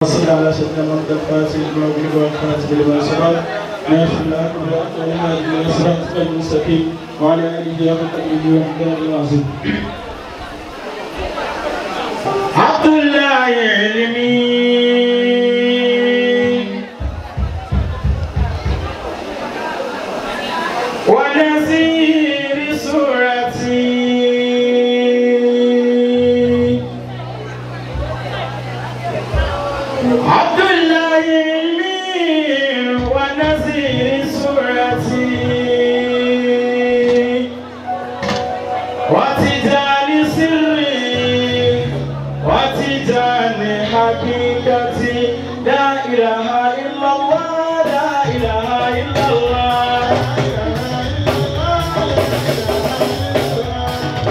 صل على سيدنا محمد الفاتح لما أغلق والخاتم لما سبق ناصر الحق بالحق والهادي إلى صراطك المستقيم وعلى آله حق قدره ومقداره العظيم. عبد الله علمي ونذير سورتي عبد الله علمي ونذير سورتي وتجاني سري وتجاني حقيقتي لا إله إلا الله لا إله إلا الله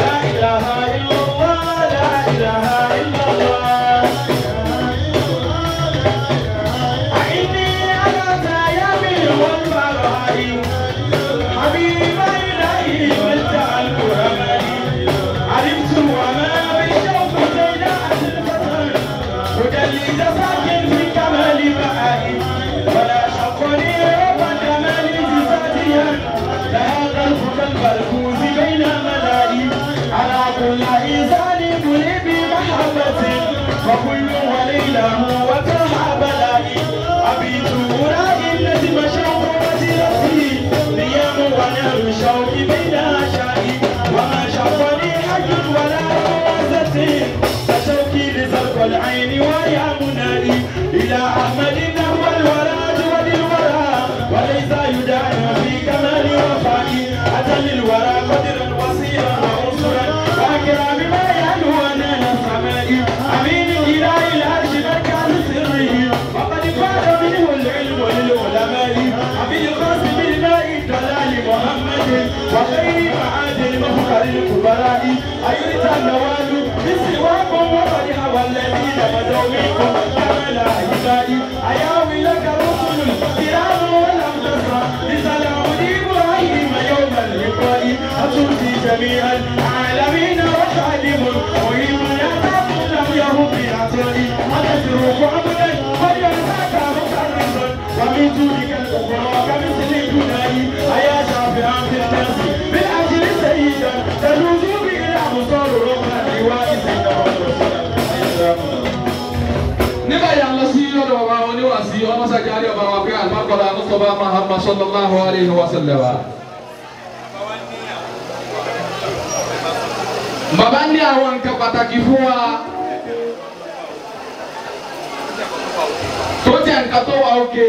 لا إله إلا الله لا إله إلا الله إني على تيامي والبراء حبيب إلهي ملجأ الكرماء علمت وما بالشوق زينات الفتن وجلي ساكن في كمال بهائي ولا شقني رب جمال جساديا لها غرف كالبركوز بين ملائي على كل إنسان ملئ بمحبة وكل وليله وترحى بلائي أبيت أرائي النجم شوق وجلتي نيام ونار الشوق بين عشائي وما شقني حي ولا موازتي فشوقي لزرق العين ويا منائي إلى أحمد نحو الورى جود الورى وليس يدعى في كمال وفائي أتى للورى قدرا وصيرا وعنصرا وأكرم بما يعلو أنال السماء أمين إله العرش مركز سره وقد فاد منه العلم للعلماء أبي القاسم الماء الدلال محمد وخير معاد المفخر الكبراء أيرث النوال بسواكم وقد هوى الذين بدوا منكم كمال أحبائي أياوي لك الرسل الكرام ولم تسرى لسلام إبراهيم يوم اللقاء أترضي جميع العالمين وخادم مهم يعتق لم يهم بعطائي أتترك عبدا وليرزاك مكرسا ومن جودك الأخرى كمثل جنائي أيا شافعا في الناس بالأجر سيدا تلوذ به الأبصار رغم اللواء سيدنا محمد. Nígbà yà ń lọ sí ọ̀dọ̀ bàbá oníwàásí ọmọsájáde ọba wa pé àlùbákọ́lá Mustapha Muhammad sallallahu alayhi wa sallam. Bàbá ní àwọn nǹkan pàtàkì fún wa tó jẹ́ nǹkan tó wà òkè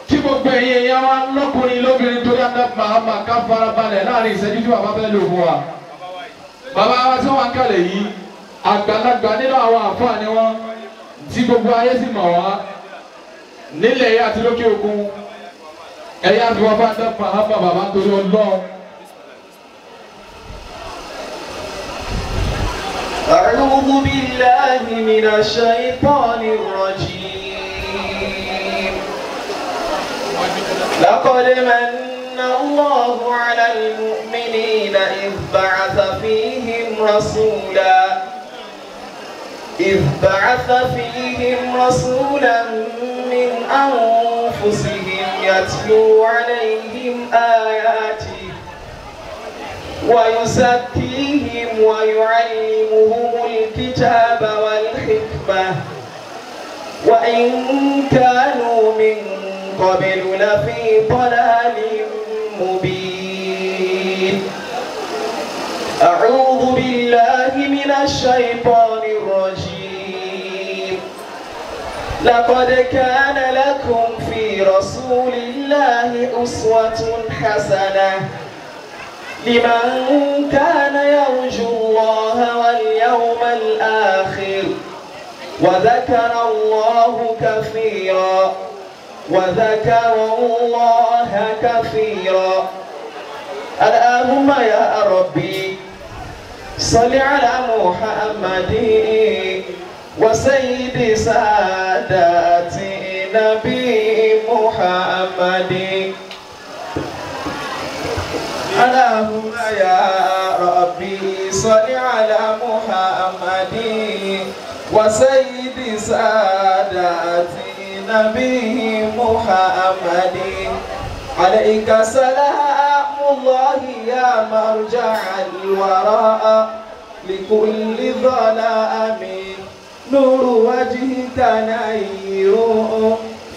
kí gbogbo ẹ̀yin ẹ̀yà wa lọ́kùnrin lóbìnrin torí àdá Muhammad ká farabalẹ̀ láàrin ìṣẹ́jú tí bàbá fẹ́ lò fún wa. Bàbá wa tí wọ́n kàlẹ̀ yìí àgbàlagbà nínú àwọn àfáà ni wọ́n tí gbogbo ayé sì mọ̀ wá nílẹ̀ yìí àti lókè òkun ẹ̀yà àti wọn bá dá Muhammad bàbá torí Ọlọ́run. أعوذ بالله من الشيطان الرجيم. لقد من الله على المؤمنين إذ بعث فيهم رسولا من أنفسهم يتلو عليهم آياته ويزكيهم ويعلمهم الكتاب والحكمة وإن كانوا من قبل لفي ضلال مبين. أعوذ بالله من الشيطان الرجيم. لقد كان لكم في رسول الله أسوة حسنة لمن كان يرجو الله واليوم الآخر وذكر الله كثيرا. اللهم يا ربي صل على محمد وسيد سادات نبي محمد. اللهم يا ربي صل على محمد وسيد سادات سادات نبي محمد عليك سلام الله يا مرجع الوراء لكل ظلام نور وجهك نير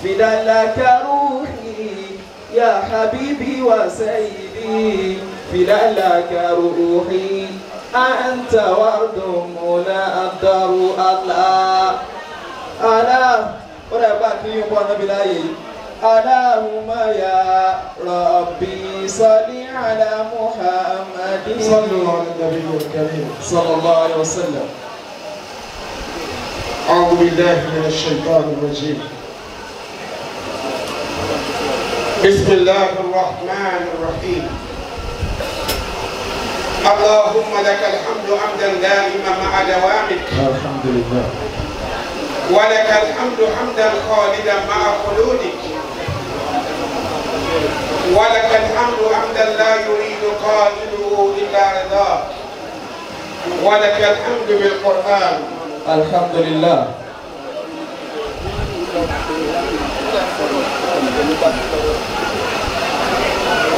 فدا لك روحي يا حبيبي وسيدي فدا لك روحي أنت ورد منادر الله الله ولا باقي يقول النبي لا اللهم يا ربي صل على محمد صلوا على النبي الكريم صلى الله عليه وسلم. أعوذ بالله من الشيطان الرجيم. بسم الله الرحمن الرحيم. اللهم لك الحمد حمدا دائما مع دوامك الحمد لله، ولك الحمد حمدا خالدا مع خلودك، ولك الحمد حمدا لا يريد قائله إلا رضاك، ولك الحمد بالقرآن الحمد لله.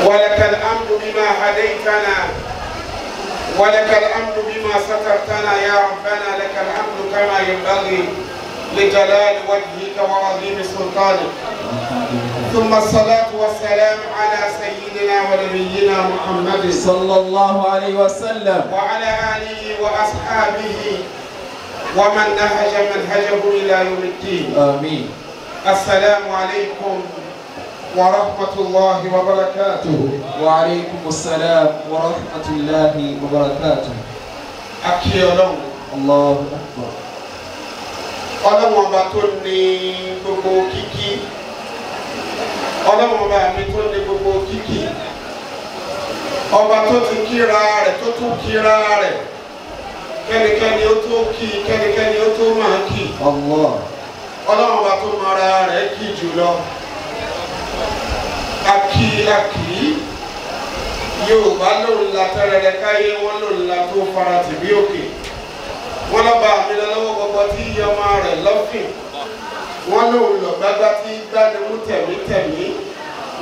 ولك الحمد بما هديتنا، ولك الحمد بما سترتنا يا ربنا، لك الحمد كما ينبغي لجلال وجهك وعظيم سلطانك. ثم الصلاة والسلام على سيدنا ونبينا محمد صلى الله عليه وسلم وعلى آله وأصحابه ومن نهج منهجه إلى يوم الدين. آمين. السلام عليكم ورحمة الله وبركاته. وعليكم السلام ورحمة الله وبركاته. أكي الله الله أكبر. Ọlọ́run ọba tó ní gbogbo kíkí, Ọlọ́run ọba mi tó ní gbogbo kíkí, ọba tó ti kíra rẹ̀ tó tún kíra rẹ̀, kẹ́nikẹ́ni ó tó kí, kẹ́nikẹ́ni ó tó máa kí. Ọlọ́run ọba tó mara rẹ̀ kí jùlọ. Akí akí Yorùbá lòun la tẹ́rẹ̀rẹ̀ káyé, wọn lòun la tó fara tìbí òkè. Wọ́n lọ́ba mi lọ́wọ́ gbogbo tí iye ọmọ rẹ̀ lọ́fìn. Wọ́n lòun lọ gbágbá tí gbánimú tẹ̀mítẹ̀mí.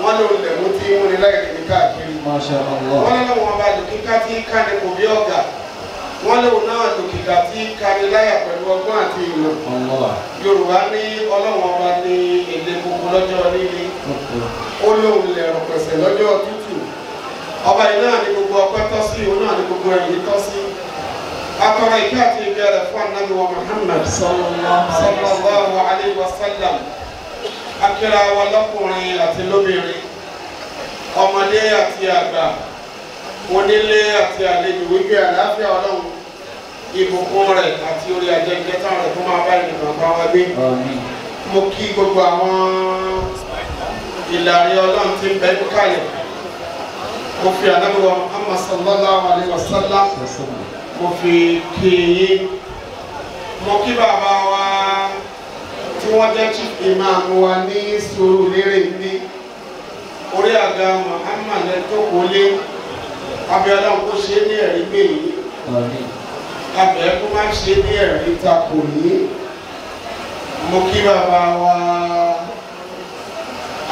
Wọ́n lòun lẹ̀mú tí múni láì rìn káàkiri. Masha Allah. Wọ́n lọ́wọ́ ọba lòkíká tí kánni kò bí ọ̀gá. Wọ́n lòun náà lòkìkà tí kánni láyà pẹ̀lú ọgbọ́n àti ìmọ̀. Yorùbá ní Ọlọ́run ọba ní èdè gbogbo lọ́jọ́ líle. Ó lòun lẹ̀rọ̀ pẹ̀sẹ̀ lọ́jọ́ tútù. Ọba yìí náà ní gbogbo ọpẹ́ tọ́ sí, òun náà ní gbogbo ẹ̀yìn tọ́ sí. Atọrọ ìkẹ́ àti ìgẹ̀ rẹ̀ fún Ànábì wa Muhammad sallallahu alayhi wa sallam. Akíra wa lọ́kùnrin àti lóbìnrin, ọmọdé àti àgbà, onílé àti àlejò, wípé àlàáfíà Ọlọ́run, ìbùkún rẹ̀ àti orí ajẹ́jẹ́ta rẹ̀ kó máa bá ènìyàn bá wa gbé. Mo kí gbogbo àwọn ìlàrí Ọlọ́run tí ń bẹ níkàlẹ̀. Mo fi Ànábì wa Muhammad sallallahu alayhi wa sallam mo fi kí yín. Mo kí bàbá wa tí wọ́n jẹ́ chief imam wa ní Sùúrùlérè ní orí àga Muhammad tó kó lé. Abiola kó ṣe ní ẹ̀rí gbé yìí, abẹ́ kó má ṣe ní ẹ̀rí takò yìí. Mo kí bàbá wa,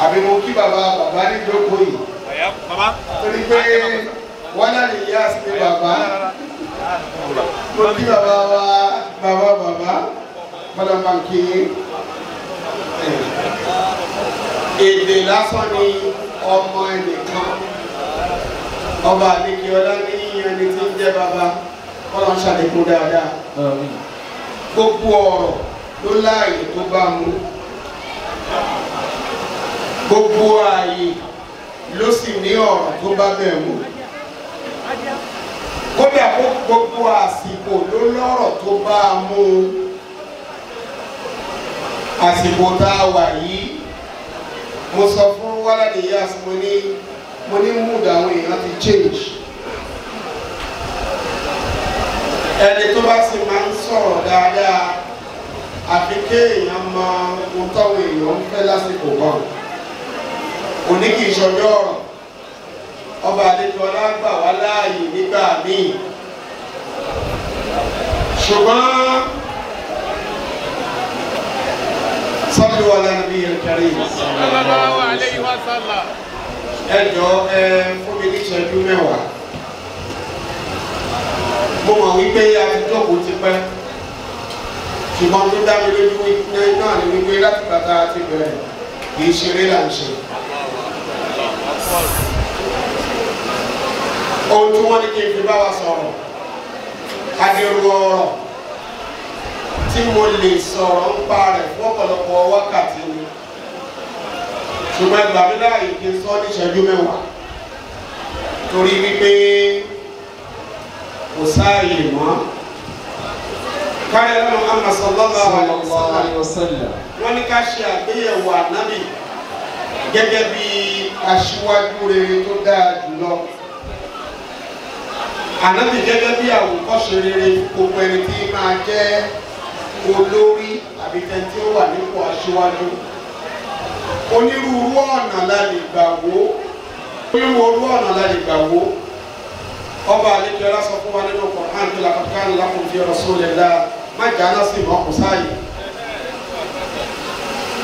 àbí mo kí bàbá bàbá níjókòó yìí, torí pé wọ́n láti yá sí bàbá. Mo kí bàbá wa, bàbá bàbá bọ́lá-bàǹkì. Èdè lásán ni ọmọ ẹnìkan. Ọba àdékíọlá ní ẹni tí ń jẹ́ bàbá, kọ́lá ń ṣàlékún dáadáa. Gbogbo ọ̀rọ̀ ló láàyè tó bá mu, gbogbo ààyè ló sì ní ọ̀rọ̀ tó bá bẹ̀ mu. Kódà gbogbo àsìkò ló lọ́rọ̀ tó bá a mú. Àsìkò tá a wà yìí, mo sọ fún Wáládé Yas, mo ní mood àwọn èèyàn ti change. Ẹni tó bá sì máa ń sọ̀rọ̀ dáadáa, àfi kéèyàn mọ ohun táwọn èèyàn ń fẹ́ lásìkò kan. Òní kì í ṣọjọ́ ọ̀rọ̀. Ọba àlejò ọlá gbà wá láàyè nígbà míì, ṣùgbọ́n Sallu ala nabiyil karim. Sallallahu alayhi wa sallam. Ẹ jọ̀ọ́ ẹ fún mi ní ìṣẹ́jú mẹ́wàá. Mo mọ̀ wípé a ti jókòó ti pẹ́. Ṣùgbọ́n tó dá mi lójú náà ni wípé láti bàtà ti bẹ̀rẹ̀ kì í ṣeré là ń ṣe. Ohun tí wọ́n ní kí n fi bá wa sọ̀rọ̀, adéró ọ̀rọ̀ tí mo lè sọ̀rọ̀ ń pa rẹ̀ fún ọ̀pọ̀lọpọ̀ wákàtí ni. Ṣùgbọ́n ìgbà mi láàyè kí n sọ ní ìṣẹ́jú mẹ́wàá torí wípé kò sáàyè mọ́. Káyọ̀ Muhammad sallallahu alayhi wa sallam wọ́n ní ká ṣe àgbéyẹ̀wò ànábì gẹ́gẹ́ bí aṣíwájú rere tó dáa jùlọ. Ànábì gẹ́gẹ́ bí àwòkọ́ṣe rere gbogbo ẹni tí máa jẹ́ olórí àbí tẹni tí ó wà nípò aṣíwájú. Onírúurú ọ̀nà la lè gbà wò. Onírúurú ọ̀nà la lè gbà wò. Ọba àlejò ẹlá sọ fún wa nínú Qur'an tó laqad kana lakum fi rasulillah má jáná sí ìmọ̀ kò sáàyè.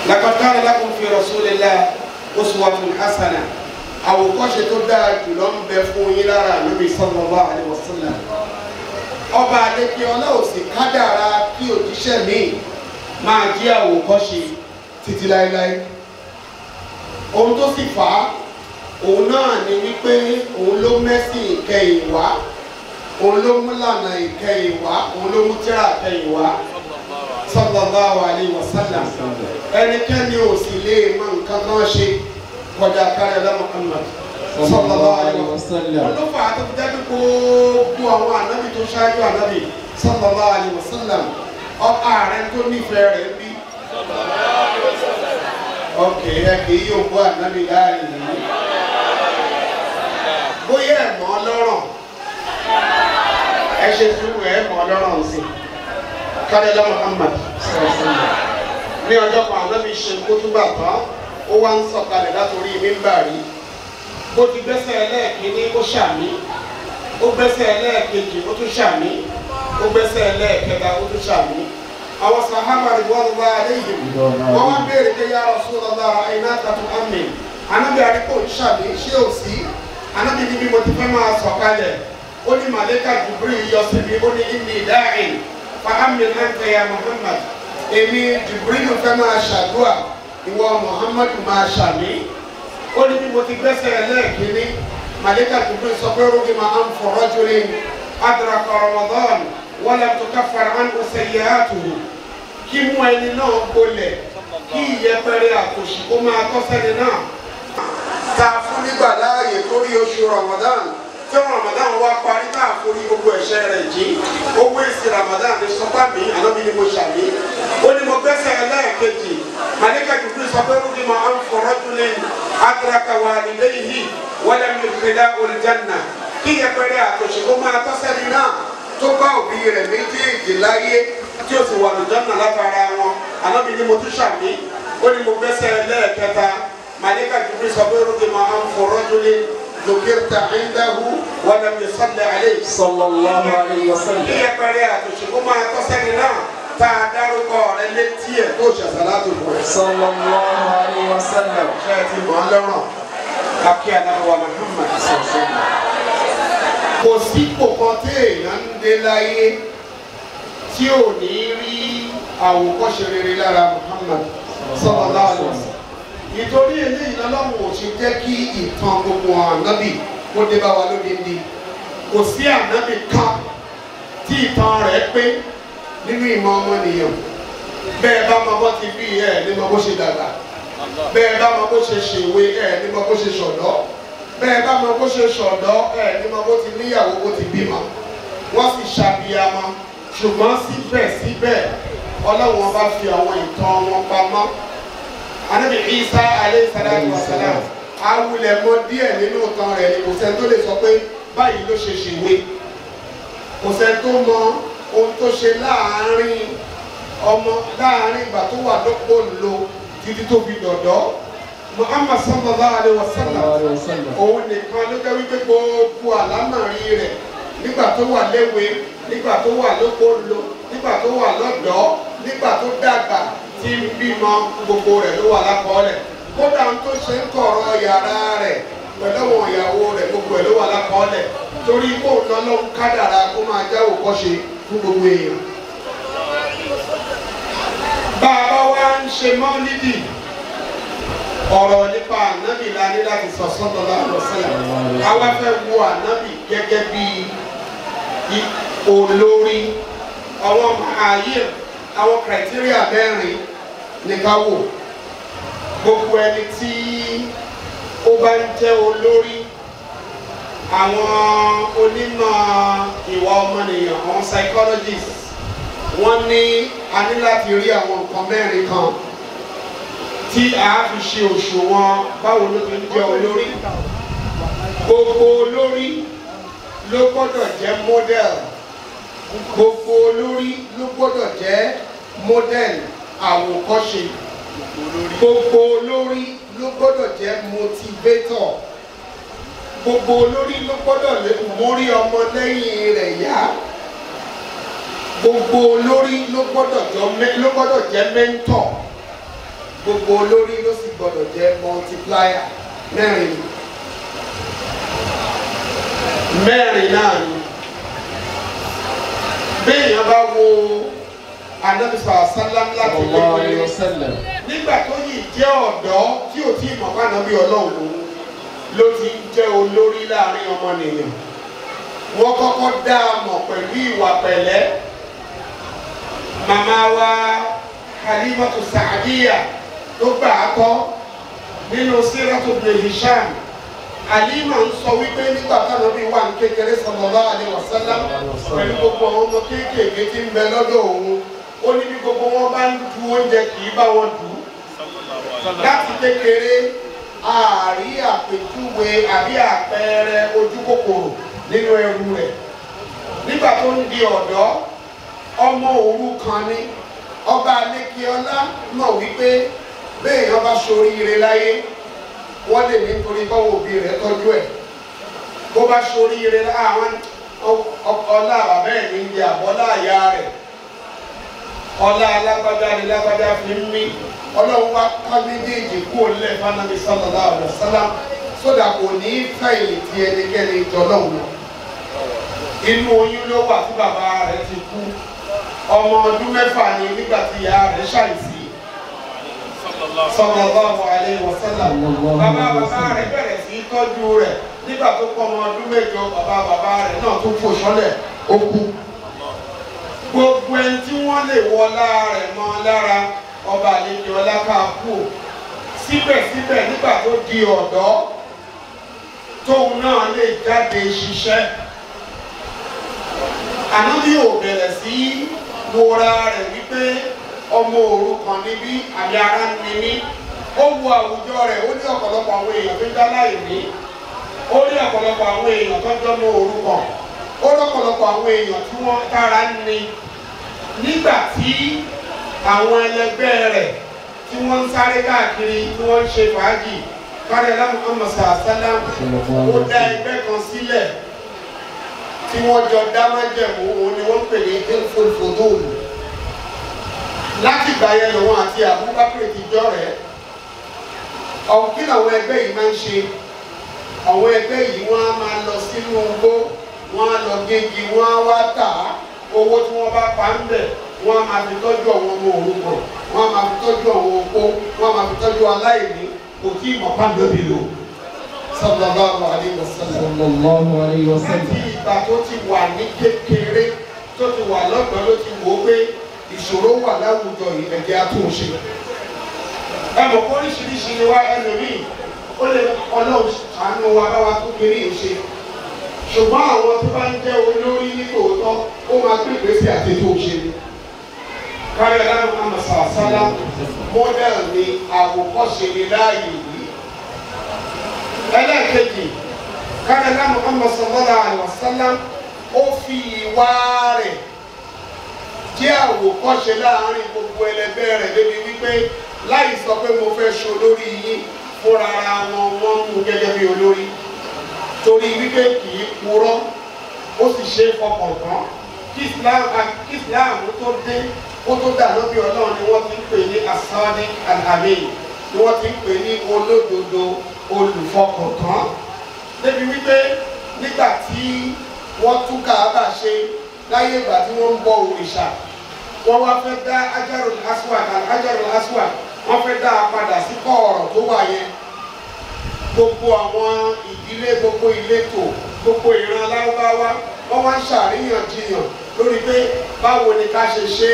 Laqad kana lakum fi rasulillah uswatun hasana. Àwòkọ́ṣe tó dáa jùlọ ń bẹ fún yín lára Ànábì sallallahu alaihi wasallam. Ọba àlejò ọlá ò sì kádàrá kí òjíṣẹ́ mi máa jẹ́ àwòkọ́ṣe títí láéláé. Ohun tó sì fà á òun náà ni wípé òun ló mẹ́sìn ìkẹyìn wá, òun ló mú lànà ìkẹyìn wá, òun ló mú tírà ìkẹyìn wá sallallahu alaihi wasallam. Ẹnikẹ́ni ò sì lè mọ nǹkan kan ṣe kọjá kárí Muhammad sallallahu alaihi wasallam. Òun ló fà á tó fi jẹ́ pé gbogbo àwọn ànábì tó ṣáájú ànábì sallallahu alaihi wasallam ọkọ ààrẹ tó nífẹ̀ẹ́ rẹ̀ bí. Ọkẹ́ ẹ kì í yóò bọ́ ànábì láàrin yìí. Bóyá ẹ mọ̀ ọlọ́rọ̀ ẹ ṣe sùúrù ẹ mọ̀ ọlọ́rọ̀ sí kálẹ́lá Muhammad ní ọjọ́ kan ànábì ṣe kútúbà tán ó wá ń sọ̀kalẹ̀ látòrí mímbàrí. Ó ti gbẹ́sẹ̀ ẹlẹ́ẹ̀kíní ó ṣàmì, ó gbẹ́sẹ̀ ẹlẹ́ẹ̀kejì ó tún ṣàmì, ó gbẹ́sẹ̀ ẹlẹ́ẹ̀kẹta ó tún ṣàmì. Àwọn sàhábà ridwanullahi alayhim wọ́n wá béèrè pé ya Rasulullah ra'aynaka tu'ammin. Ànábì àríkò ń ṣàmì ṣé ò sí? Ànábì ní bí mo ti fẹ́ máa sọ̀kalẹ̀ ó ní màlẹ́kà Jibril yọ sí mi ó ní inni da'in fa ammin anta ya Muhammad. Èmi Jibril fẹ́ máa ṣàdúà ìwọ Muhammad máa ṣàmì. Ó ní bí mo ti gbẹ́sẹ̀ ẹlẹ́ẹ̀kínní màlẹ́kà Jibril sọ pé rúgìmà anfu rajulin adraka Ramadan wa lam tukaffar anhu sayyi'atuhu. Kí mú ẹni náà gbolẹ̀ kí ìyẹpẹrẹ àtòṣì kó máa tọ́ sẹ́ni náà. Ta fún nígbà láàyè torí oṣù Ramadan tí Ramadan wá parí tá a forí gbogbo ẹ̀ṣẹ̀ rẹ̀ jí owó èsì Ramadan ní sọpá mi ànábi ni mo ṣàmì. Ó ní mo gbẹ́sẹ̀ ẹlẹ́ẹ̀kejì màlẹ́kà Jibril sọ pé rúgìmà anfu rajulin adraka walidayhi wa lam yudkhilahu al-janna. Kí ìyẹpẹrẹ àtòṣì kó máa tọ́ sẹ́ni náà tó bá òbí rẹ̀ méjèèjì láyé tí o sì wà lùjọ́nà látara wọn. Ànábi ni mo tún ṣàmì. Ó ní mo gbẹ́sẹ̀ ẹlẹ́ẹ̀kẹta màlẹ́kà Jibril sọ pé rúgìmà anfu rajulin dhukirta indahu wa lam yusalli alayhi. Sallallahu alayhi wa sallam. Kí ẹ̀pẹ̀rẹ̀ àtòṣe kó máa tọ́ sẹ́ni náà tá a dárúkọ rẹ létí ẹ̀ tó ṣàṣàlátù fún ẹ. Sallallahu alayhi wa sallam. Ṣé ẹ ti mọ̀ ọ́ lọ́rùn? Akí anáwó Muhammad. Kò sí kòkan tí èèyàn ń dé láyé tí ò ní rí àwòkọ́ṣe rere lára Muhammad sallallahu alayhi wa sallam. Nítorí eléyìí lọ́lọ́run ò ṣe jẹ́ kí ìtàn gbogbo ànábì kó dé bá wa lódindi. Kò sí ànábì kan tí ìtàn rẹ̀ pé nínú ìmọ̀ ọmọnìyàn. Bẹ́ẹ̀ bá mọ bó ti bí ẹ̀ ní mọ bó ṣe dàgbà. Bẹ́ẹ̀ bá mọ bó ṣe ṣèwé ẹ̀ ní mọ bó ṣe ṣọ̀dọ́. Bẹ́ẹ̀ bá mọ bó ṣe ṣọ̀dọ́ ẹ̀ ní mọ bó ti níyàwó bó ti bímọ. Wọ́n sì ṣàbíyamọ ṣùgbọ́n síbẹ̀síbẹ̀ Ọlọ́run ọba fi àwọn ìtàn wọn pamọ́. Ànábì Isa alayhi salatu wa salam awulẹ̀ mọ díẹ̀ nínú ìtàn rẹ̀ ni kò sẹ́ni tó lè sọ pé báyìí ló ṣe ṣèwé. Kò sẹ́ni tó mọ ohun tó ṣe láàárín ọmọ láàárín ìgbà tó wà lọ́pọ̀ lò títí tó fi dọ̀dọ́. Muhammad sallallahu alayhi wa sallam òun nìkan ló jẹ́ wípé gbogbo àlámọ̀rí rẹ̀ nígbà tó wà léwe, nígbà tó wà lọ́pọ̀ lò, nígbà tó wà lọ́dọ̀ọ́, nígbà tó dàgbà, tí ń bímọ gbogbo rẹ̀ ló wà lákọọ́lẹ̀. Kódà ń tó ṣe ń kọ̀rọ̀ yàrá rẹ̀ pẹ̀lú àwọn ìyàwó rẹ̀ gbogbo ẹ̀ ló wà lákọọ́lẹ̀. Torí kó lọ́lọ́run kádàrá kó máa jáwò kọ́ṣe fún gbogbo èèyàn. Bá a bá wá ń ṣe mọ́lídì, ọ̀rọ̀ nípa ànábì la ní láti sọ sallallahu alaihi wasallam. Àwa fẹ́ wo ànábì gẹ́gẹ́ bí olórí. Àwọn ààyè àwọn criteria mẹ́rin ní ká wò. Gbogbo ẹni tí ó bá ń jẹ́ olórí, àwọn onímọ̀ ìwà ọmọnìyàn, àwọn psychologists, wọ́n ní a ní láti rí àwọn nǹkan mẹ́rin kan tí a fi ṣe òṣùwọ̀n báwo ló ti ń jẹ́ olórí. Gbogbo olórí ló gbọ́dọ̀ jẹ́ model. Gbogbo olórí ló gbọ́dọ̀ jẹ́ model àwòkọ́ṣe. Gbogbo olórí ló gbọ́dọ̀ jẹ́ motivator. Gbogbo olórí ló gbọ́dọ̀ mórí ọmọ lẹ́yìn rẹ̀ yá. Gbogbo olórí ló gbọ́dọ̀ jẹ́ mentor. Gbogbo olórí ló sì gbọ́dọ̀ jẹ́ multiplier. Mẹ́rin mẹ́rin náà ni. Béèyàn bá wo Ànábì sàlám láti kékeré nígbà tó yìí jẹ́ ọ̀dọ́ tí ò tí ì mọ̀ f'Ànábì Ọlọ́run lòun ló ti ń jẹ́ olórí láàrin ọmọnìyàn. Wọ́n kọ́kọ́ dá a mọ̀ pẹ̀lú ìwà pẹ̀lẹ́. Màmá wa Halimatu Sa'diya tó gbà á kọ́ nínú Sírátù Ibn Hisham. Halima ń sọ wípé nígbà táwọn bí wà ní kékeré sallallahu alaihi wasallam pẹ̀lú gbogbo àwọn ọmọ kéékèèké tí ń bẹ lọ́dọ̀ òun, ó ní bí gbogbo wọn bá ń du oúnjẹ kì í bá wọn dù ú. Láti kékeré àárí àpèjúwe àbí àpẹẹrẹ ojú kòkòrò nínú ẹrù rẹ̀. Nígbà tó ń di ọ̀dọ́, ọmọ òrukàn ni. Ọba Alékiọlá mọ̀ wípé béèyàn bá ṣoríire láyé, wọ́n lè ní nítorí báwo òbí rẹ̀ tọ́jú ẹ̀. Bó bá ṣoríire àwọn ọlá bàbá ẹ̀ ní jẹ àbọ́lá àyà rẹ̀. Ọlá alágbájá ni lágbájá fi ń mí. Ọlọ́run wá ká méjèèjì kú òlẹ̀ fanabi sallallahu alaihi wasallam sódà kò ní í fẹ̀yìntì ẹnikẹ́ni jọlọ́run lọ. Inú oyún ló wà tí bàbá rẹ̀ ti kú. Ọmọ ọdún mẹ́fà ni nígbà tí ìyá rẹ̀ ṣàìsí. Sallallahu alaihi wasallam. Bàbá bàbá rẹ̀ bẹ̀rẹ̀ sí í tọ́jú rẹ̀ nígbà tó pọ̀ ọmọ ọdún mẹ́jọ. Bàbá bàbá rẹ̀ náà tó fò sọ́lẹ̀ ó kú. Gbogbo ẹni tí wọ́n lè wọlá rẹ̀ mọ́ lára ọba àlejò ọlá ká kú. Síbẹ̀síbẹ̀ nígbà tó di ọ̀dọ́ tóun náà lè jáde ṣiṣẹ́. Ànábì ò bẹ̀rẹ̀ sí wora rẹ̀ wípé ọmọ òrukàn níbí àbí ara ń ni mí. Ó wo àwùjọ rẹ̀, ó ní ọ̀pọ̀lọpọ̀ àwọn èèyàn tó ń dá láìní. Ó ní ọ̀pọ̀lọpọ̀ àwọn èèyàn tó ń jọmọ òrukàn. Ó lọ́pọ̀lọpọ̀ àwọn èèyàn tí wọ́n tára ń ni. Nígbà tí àwọn ẹlẹgbẹ́ rẹ̀ tí wọ́n ń sáré káàkiri tí wọ́n ń ṣe fàájì, kárẹ́lá Muhammad sàlám ó dá ẹgbẹ́ kan sílẹ̀ tí wọ́n jọ dá májẹ̀mú, òun ni wọ́n ń pè ní Hilful Fudul. Láti ìgbà yẹn lòun àti Abubakar ti jọ̀rẹ́. Kí làwọn ẹgbẹ́ yìí máa ń ṣe? Àwọn ẹgbẹ́ yìí wọ́n á máa lọ sínú igbó, wọ́n á lọ gégi, wọ́n á wá tà á. Owó tí wọ́n bá pa ń bẹ̀, wọ́n á máa fi tọ́jú àwọn ọmọ òrukàn, wọ́n á máa fi tọ́jú àwọn opó, wọ́n á máa fi tọ́jú aláìní. Kò tí ì mọ̀ pàdánù lò. Sallallahu alaihi wasallam. Sallallahu alaihi wasallam. Láti ìgbà tó ti wà ní kékeré, tó ti wà lọ́dọ̀ ló ti wò ó pé ìṣòro wà láwùjọ yìí, ẹ̀jẹ̀ àtúnṣe. Ẹ mọ̀ pé oríṣiríṣi ni wá ẹlòmíì, ó lè Ọlọ́run ṣàánú wa bá wa tó kiri ìṣe. Ṣùgbọ́n àwọn tó bá ń jẹ́ olórí ní tòótọ́, ó máa gbé ìgbésẹ̀ àti tó ṣe. Kárẹ́lá Muhammad sàlá mọ́dẹ́lì ni àwòkọ́ṣe ni láàyè yìí. Ẹlẹ́ẹ̀kejì, kárẹ́lá Muhammad sallallahu alaihi wasallam ó fi ìwà rẹ̀ jẹ́ àwòkọ́ṣe láàárín gbogbo ẹlẹgbẹ́ rẹ̀ débi wípé láì sọ pé mo fẹ́ ṣe olórí yín, fúnra ara wọn wọ́n mú gẹ́gẹ́ bí olórí. Torí wípé kì í purọ́, ó sì ṣe é fọkàn tán. Kí Islam tó dé, Ó tó dà lóbi Ọlọ́run ni wọ́n ti ń pè ní As-Sadiq Al-Amin, ni wọ́n ti ń pè ní olódodo olùfọkàntán. Débi wípé nígbà tí wọ́n tún Káàbà ṣe láyé ìgbà tí wọ́n ń bọ òrìṣà, wọ́n wá fẹ́ dá Hajarul Aswad Hajarul Aswad, wọ́n fẹ́ dá a padà sí kọ̀ọ̀rọ̀ tó wà yẹn. Gbogbo àwọn ìdílé, gbogbo ìletò, gbogbo ìran Lárúbáwá wọ́n wá ń ṣàríyànjiyàn lórí pé báwo ni ká ṣe ṣe.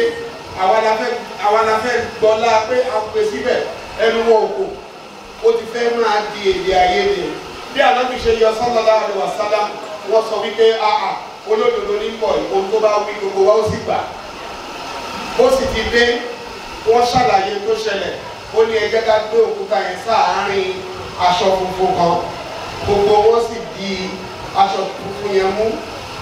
Àwa la fẹ́ gbọ́lá pé a pè síbẹ̀, ẹnu wọn ò kò. Ó ti fẹ́ máa di èdè àìyedè. Bí Ànábì ṣe yọ sallallahu alaihi wasallam, wọ́n sọ wípé àà olódodo ní bọ̀, ohun tó bá wí gbogbo wa ó sì gbà. Ó sì ti dé, wọ́n ṣàlàyé tó ṣẹlẹ̀. Ó ní ẹ jẹ́ ká gbé òkúta yẹn sáàárín aṣọ funfun kan. Gbogbo wọn sì di aṣọ funfun yẹn mú.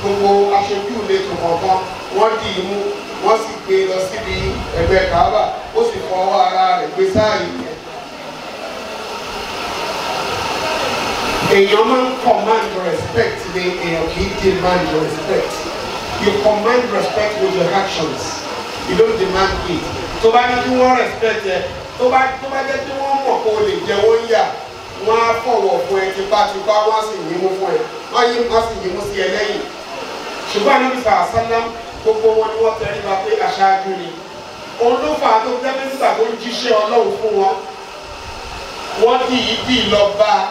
Gbogbo aṣojú ìletò kọ̀ọ̀kan wọ́n dì í mú, wọ́n sì gbé lọ síbi ẹ̀gbẹ́ Káàbà. Ó sì fọwọ́ ara rẹ̀ gbé sáàyè yẹn. Èèyàn máa ń command respect ni, èèyàn kì í demand respect. You command respect with your actions. You don't demand it. Tó bá ní kí wọ́n respect ẹ, tó bá jẹ́ kí wọ́n mọ̀ kó o lè jẹ wọ́n yà, wọ́n á fọ̀wọ̀ fún ẹ tipátipá, wọ́n á sì yín mú fún ẹ, wọ́n á sì yín mú sí ẹ lẹ́yìn. Ṣùgbọ́n Ànábì sàlám gbogbo wọn ni wọ́n tẹríba pé aṣáájú ni. Òun ló fà á tó jẹ́ pé nígbà tó ń jíṣẹ́ Ọlọ́run fún wọn, wọ́n dì í dì lọ bá a,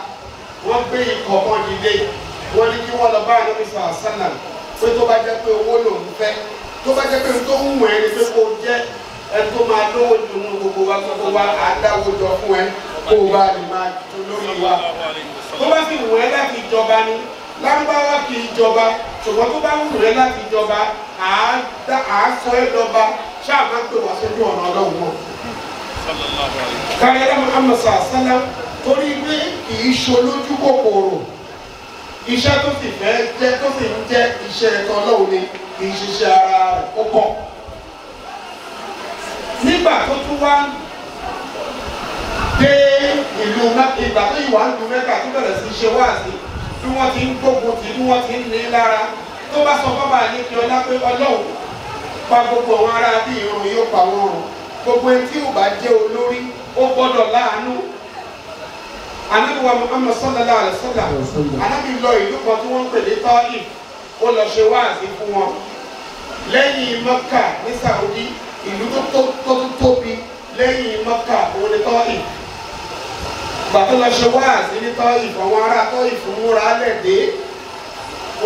wọ́n gbé ikọ̀ kan dìde, wọ́n ní kí wọ́n lọ bá Ànábì sàlám pé tó bá jẹ́ pé owó lòun fẹ́, tó bá jẹ́ pé tó ń wù ẹ́ ni pé kó jẹ́ ẹ tó máa lówó ju mú gbogbo wa, gbogbo wa à ń dáwó jọ fún ẹ kó o bá lè máa ju lórí wa. Tó bá sì wù ẹ́ láti jọba ni, Lárúbáwá kì í jọba, ṣùgbọ́n tó bá wù ẹ́ láti jọba, à á sọ ẹ́ dọba, ṣáà máa ń pè wá sójú ọ̀nà Ọlọ́run mọ́. Káyọ̀dá Muhammad sàlám torí pé kì í ṣolójú kòkòrò, iṣẹ́ tó sì fẹ́ jẹ́ tó sì ń jẹ́ iṣẹ́ ẹ̀tọ́ Ọlọ́run ni, kì í ṣiṣẹ́ ara rẹ̀ ó kọ̀. Nígbà tó tún wá dé ìlú ìgbà tó ìwà ń lu Mẹ́kà tó bẹ̀rẹ̀ sí ṣe wáàsí, bí wọ́n ti ń gbógun tì, bí wọ́n ti ń ní lára, tó bá sọ fọ́bà ní kí ọlá pé Ọlọ́run pa gbogbo àwọn ará bí irun yóò pa wọ́n run. Gbogbo ẹni tí ò bá jẹ́ olórí ó gbọ́dọ̀ láàánú. Ànábì wa Muhammad sallallahu alaihi wasallam, Ànábì lọ ìlú kan tí wọ́n ń pè ní Taif, ó lọ ṣe wáàsí fún wọn. Lẹ́yìn Mẹ́kà ní Saudi, ìlú tó tóbi lẹ́yìn Mẹ́kà òun ni Taif. Gbà tó lọ ṣe wáàsí ní Taif, àwọn ará Taif múra lẹ́dẹ́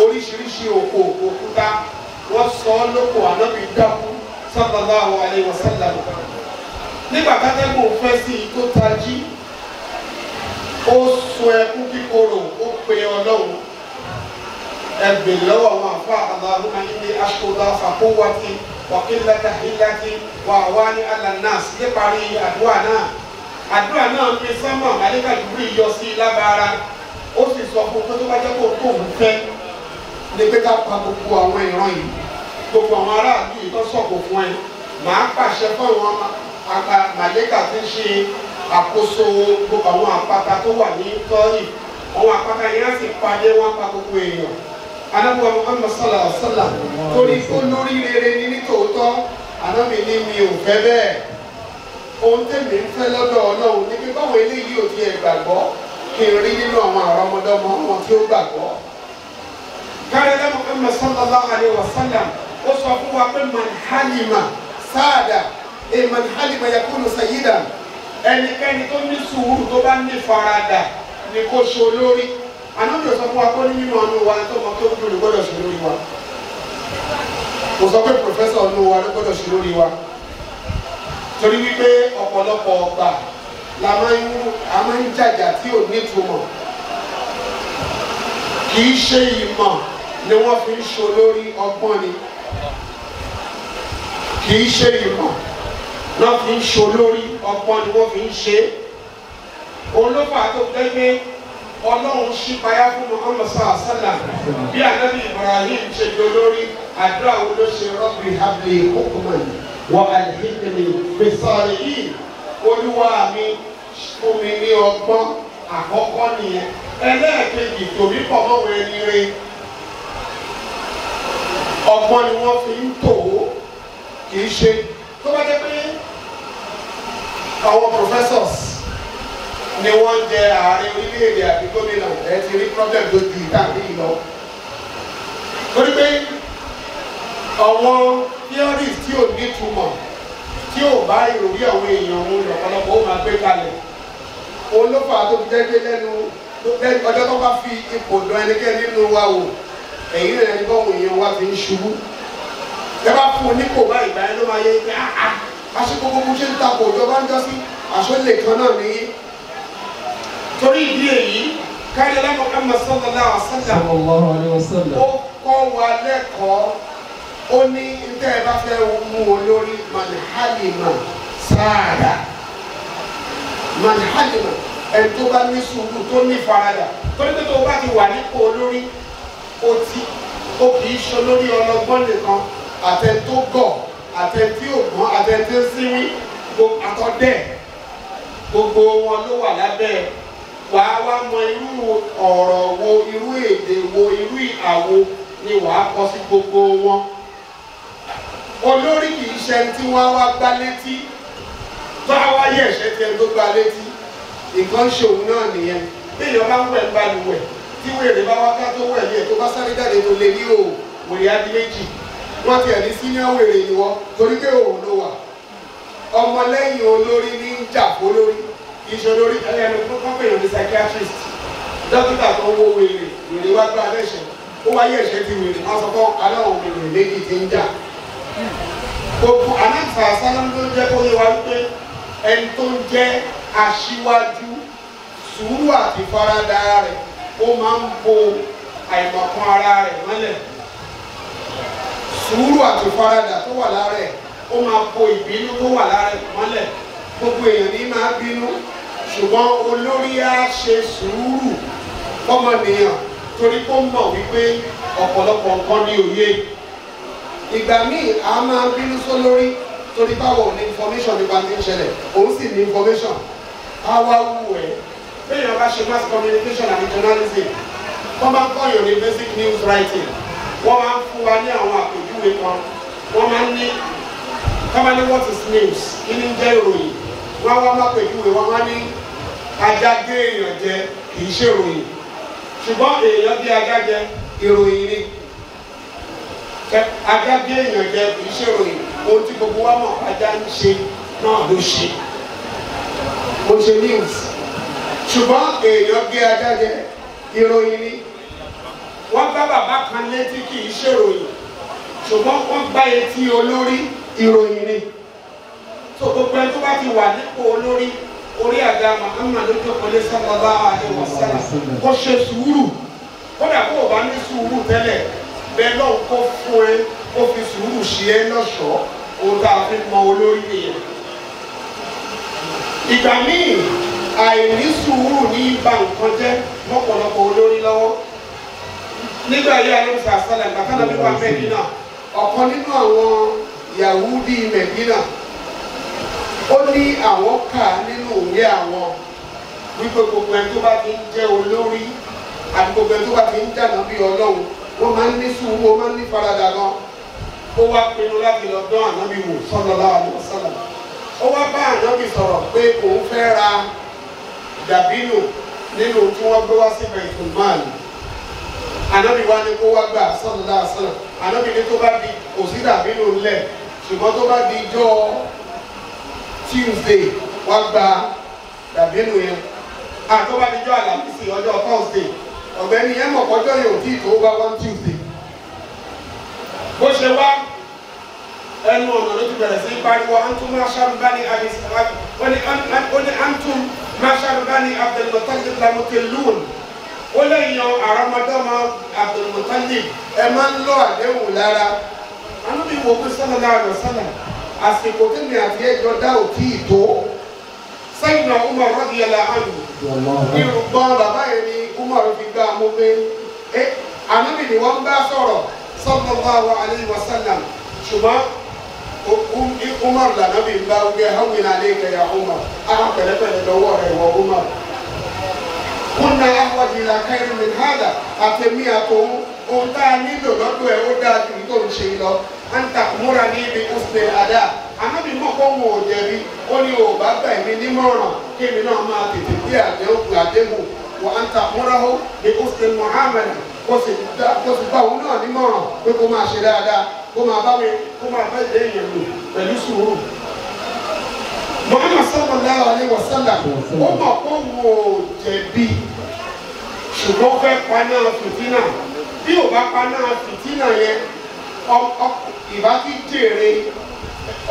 oríṣiríṣi òkò òkúta, wọ́n sọ ọ́ lóko. Ànábì dákú sallallahu alaihi wasallam. Nígbà tátẹ́gùn fẹ́ sí i tó tají, ó sun ẹkún kíkorò, ó pe Ọlọ́run. Ẹgbẹ̀ lọ́wọ́ àwọn àfa Allahumma inni ashku da'fa quwwati wa qillata hillati wa awani ala nnas. Níparí àdúrà náà, àdúrà náà fi sánmọ̀ màlíkà Jibril yọ sí i lábára. Ó sì sọ fún pé tó bá jẹ́ kó tóun fẹ́ ní pé ká pa gbogbo àwọn ìran yìí, gbogbo àwọn aráàlú yìí tó sọ̀kò fún ẹ, màá pàṣẹ fún àwọn màlíkà tí ń ṣe àkóso gbogbo àwọn àpáta tó wà ní Tọ́yì. Àwọn àpáta yẹn á sì padé, wọ́n pa gbogbo èèyàn. Ànábì wa Muhammad sallallahu alaihi wasallam torí kó lórí rere ní nítòótọ́, Ànábì ní mi ò fẹ́ bẹ́ẹ̀. Ohun tèmi ń fẹ́ lọ́dọ̀ Ọlọ́run ní pé báwọn eléyìí ò tiẹ̀ gbàgbọ́, kí n rí nínú àwọn àrọ́mọdọ́mọ wọn tí ó gbàgbọ́. Káyọ̀dá Muhammad sallallahu alaihi wasallam ó sọ fún wa pé man halima sáàdà, man halima yakunu sayyidan. Ẹnikẹ́ni tó ní sùúrù, tó bá ní faradà ni kó ṣe olórí. Ànábì sọ fún wa kó ní mímọ̀ ọ̀nù wa tó mọ tó dúró gbọ́dọ̀ ṣe lórí wa. Kò sọ pé pòfẹ́sọ̀ ọ̀nù wa ló gbọ́dọ̀ ṣe lórí wa. Torí wípé ọ̀pọ̀lọpọ̀ ọgbà la máa ń jàjà tí ò nítumọ̀. Kì í ṣe ìmọ̀ ni wọ́n fi ń ṣe olórí, ọgbọ́n ni. Kì í ṣe ìmọ̀ lọ́ fi ń ṣe olórí, ọgbọ́n ni wọ́n fi ń ṣe. Òun ló fà á tó jẹ́ pé Ọlọ́run ṣípayá fún Muhammad sallallahu alaihi wasallam. Bí Ànábì Ibrahim ṣe dolórí, àdúrà wo ló ṣe? Rabbi habli hukman wa alhiqni bis-salihin. Olúwa mi fún mi ní ọgbọ́n àkọ́kọ́ nìyẹn. Ẹlẹ́ẹ̀kejì, tòmí pọ̀ mọ́wọ́ ẹni rẹ. Ọgbọ́n ni wọ́n fi ń tò ó, kì í ṣe Tó bá jẹ́ pé àwọn professors ni wọ́n jẹ ààrẹ orílẹ̀-èdè àbí gómìnà, ẹ ti rí problem tó ju ìtàgé yìí lọ. Torí pé àwọn theories tí ò nítumọ̀, tí ò bá ìròrí àwọn èèyàn òun lọ́pọ̀lọpọ̀ ó máa gbé kalẹ̀. Òun ló fà á tó fi jẹ́ pé lẹ́nu ọjọ́ tó bá fi ipò dán ẹnikẹ́ni nínú wa wò, èyí rẹ̀ ní bọ́ọ̀mù èèyàn wa ti ń ṣubú. Ẹ bá fún un nípò báyìí, ìgbà yẹn ló máa yẹ pé àṣekò gbogbo ṣe ń takò ìjọba ń jọ sí àṣọlẹ̀ kan náà nìyí. Torí ìdí èyí, káyọ̀lá Muhammad sallallahu alaihi wasallam ó kọ́ wa lẹ́kọ̀ọ́. Ó ní tẹ́ ẹ bá fẹ́ mú olórí, manhalima sáàdà, manhalima, ẹni tó bá ní sùúrù, tó ní faradà. Torí pé tó bá ti wà nípò olórí, ó kì í ṣe olórí ọlọ́gbọ́n nìkan, àtẹni tó gọ̀, àtẹni tí ò gbọ́n, àtẹni tí ń sínwín, àtọ̀dẹ̀, gbogbo wọn ló wà lábẹ́ ẹ̀. Wàá wá mọ irú ọ̀rọ̀ wo, irú èdè wo, irú ìhàwó ni wàá kọ sí gbogbo wọn. Olórí kì í ṣe ẹni tí wọ́n wá gbá létí, tó á wá yẹ̀ ṣẹ́ tí ẹni tó gbá létí. Nǹkan ṣe òun náà nìyẹn. Bí èèyàn bá ń wẹ̀ ń balùwẹ̀, tí wèrè bá wá ká tó wẹ̀ ní ẹ̀ tó bá sáré jáde tó lé ní òò, wèrè á di méjì. Wọ́n ti ẹ̀ ní senior wèrè ni wọ́n, torí pé òun ló wà. Ọmọlẹ́yìn olórí ní ń jà fólórí, kì í ṣe olórí ẹlẹ́nu tó kọ́ pé èèyàn ní psychiatrist. Dókítà tó ń wo wèrè, wèrè wá gbá lẹ́sẹ̀, ó wáyé ẹ̀ṣẹ̀ ti wèrè, wọ́n sọ fún aláwọ̀ wèrè méjì ti ń jà. Gbogbo anáfà sálám ló jẹ́ kó yé wa wípé ẹni tó ń jẹ́ aṣíwájú, sùúrù àti faradà rẹ̀ ó máa ń bo àìmọ̀kan ara rẹ̀ mọ́lẹ̀. Sùúrù àti faradà tó wà lára ẹ̀ ó máa bo ìbínú tó wà lára ẹ̀ mọ́lẹ̀. Gbogbo èèyàn ní máa bínú, ṣùgbọ́n olórí á ṣe sùúrù fọ́mọnìyàn torí kó mọ̀ wípé ọ̀pọ̀lọpọ̀ nǹkan ní òye. Ìgbà míì a máa bínú sólórí torí báwo ní information nípa tí ń ṣẹlẹ̀, òun sì ní information. Á wá wù ẹ́. Béèyàn bá ṣe mass communication and journalism, wọ́n máa ń kọ́yàn ní basic news writing, wọ́n máa ń fún wa ní àwọn àpèjúwe kan. Wọ́n máa ń ní kọ́má ní what is news, kí ni ń jẹ́ ìròyìn. Wọ́n wá má pèjúwe, wọ́n máa ní ajá gé èèyàn jẹ kì í ṣe ìròyìn, ṣùgbọ́n èèyàn gé ajá jẹ ìròyìn ni. Ajá gé èèyàn jẹ kì í ṣe ìròyìn, ohun tí gbogbo wa mọ̀ ajá ń ṣe náà ló ṣe, ó ṣe news. Ṣùgbọ́n èèyàn gé ajá jẹ ìròyìn ni. Wọ́n gbá bàbá kan létí kì í ṣe ìròyìn, ṣùgbọ́n wọ́n gbá etí olórí ìròyìn ni. Tó gbogbo ẹni tó bá ti wà nípò olórí, orí àga Muhammad ló jókòó lé sallallahu alaihi wasallam, kó ṣe sùúrù. Kódà kó o bá ní sùúrù tẹ́lẹ̀, bẹ́ẹ̀ lọ́hùn kó fún ẹ, kó fi sùúrù ṣe é lọ́ṣọ̀ọ́. Ohun tá a fi mọ olórí nìyẹn. Ìgbà míì àìní sùúrù ní bà nǹkan jẹ́ mọ́pọ̀lọpọ̀ olórí lọ́wọ́. Nígbà yìí alẹ́ sàlẹ̀ bàtà nàbí wà Mẹ́dínà, ọ̀kan nínú àwọn Yahudi Mẹ́dínà, ó ní àwọn kà nínú ìwé àwọn wípé gbogbo ẹni tó bá ti ń jẹ́ olórí àti gbogbo ẹni tó bá ti ń jànà bí Ọlọ́run, wọ́n máa ń ní sùúrù, wọ́n máa ń ní faradà gan. Ó wá pinnu láti lọ dán ànábì wò sallallahu alaihi wasallam. Ó wá bá ànábì sọ̀rọ̀ pé òun fẹ́ ra dàbínù nínú tí wọ́n gbé wá sí Baitul Mal. Ànábì wá ní kó wá gbà sallallahu alaihi wasallam. Ànábì ní tó bá di kò sí dàbínù ńlẹ̀, ṣùgbọ́n tó bá di jọ́ Tuesday wá gba dàbínù yẹn. Àtó bá di jọ́ Àlàmísì, ọjọ́ Thursday, ọ̀gbẹ́ni yẹn mọ̀ kọjọ́ yẹn ò tí ì tó bá wá Tuesday. Bó ṣe wá ẹnu ọ̀nà ló ti bẹ̀rẹ̀ sí pariwo antum masharubani antum masharubani Abdul Muttalib lamutillun. Ó lè yan àrọ́mọdọ́mọ Abdul Muttalib, ẹ máa ń lọ àdéhùn lára. Ànábì wo pé sallallahu alaihi wasallam, àsìkò tí mi àti ẹjọ́ dá ò tí ì tó. Sayyidina Umar radiyallahu anhu, irùngbọ̀n bàbá yẹn ni Umar fi gbá mú pé Ànábì ni wọ́n bá sọ̀rọ̀ sallallahu alaihi wasallam, ṣùgbọ́n Umar lànàbì ń bá wípé hawwin alayka ya Umar, á pẹ̀lẹ́pẹ̀lẹ́ lọ́wọ́ rẹ̀ wọ Umar. Kunna ahwaj ila khairin min hada, àtẹ̀mí àtòun ohun tá a nílò lọ́dọ̀ ẹ̀ ó dáa ju tó ń ṣe lọ. An ta'murani bi husnil ada, Ànábì mọ̀ kó wọn ò jẹ̀bi, ó ní o bá gbà mí nímọ̀ràn kémi náà máa tètè gbé àdéhùn wà á ń ta múráhó ní Hussein Muhammad kó sì bá òun náà nímọ̀ràn pé kó máa ṣe dáadáa, kó máa bá mi kó máa bá ìdè èèyàn lò pẹ̀lú sùúrù. Muhammad sallallahu alayhi wa sallam ó mọ̀ kó wọn ò jẹ̀bi ṣùgbọ́n fẹ́ paná fìtínà. Bí ò bá paná fìtínà yẹn, ìbá ti jèrè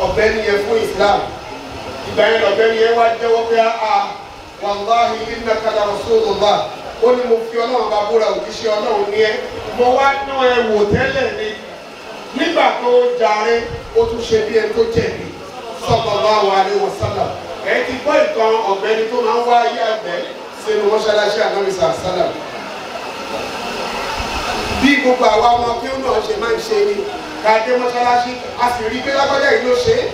ọ̀gbẹ́ni yẹn fún Islam. Ìgbà yẹn lọ̀gbẹ́ni yẹn wá jẹ́wọ́ pé a wàláhi innaka la rasulullah, ó ní mo fi Ọlọ́run bá búra, òjíṣẹ́ Ọlọ́run ní ẹ, mo wá dán ẹ wò tẹ́lẹ̀ ni, nígbà tó jàre ó tún ṣe bí ẹni tó jẹ̀bi. Sallallahu alaihi wasallam. Ẹ ti gbọ́ ìtàn ọ̀gbẹ́ni tó máa ń wá ayé àgbẹ̀ sínú mọ́ṣáláṣí Ànábì sàlám. Bí gbogbo àwa ọmọ kí ó náà ṣe máa ń ṣe ni ká dé mọ́ṣáláṣí, a sì rí pé lágbájá yìí ló ṣe é,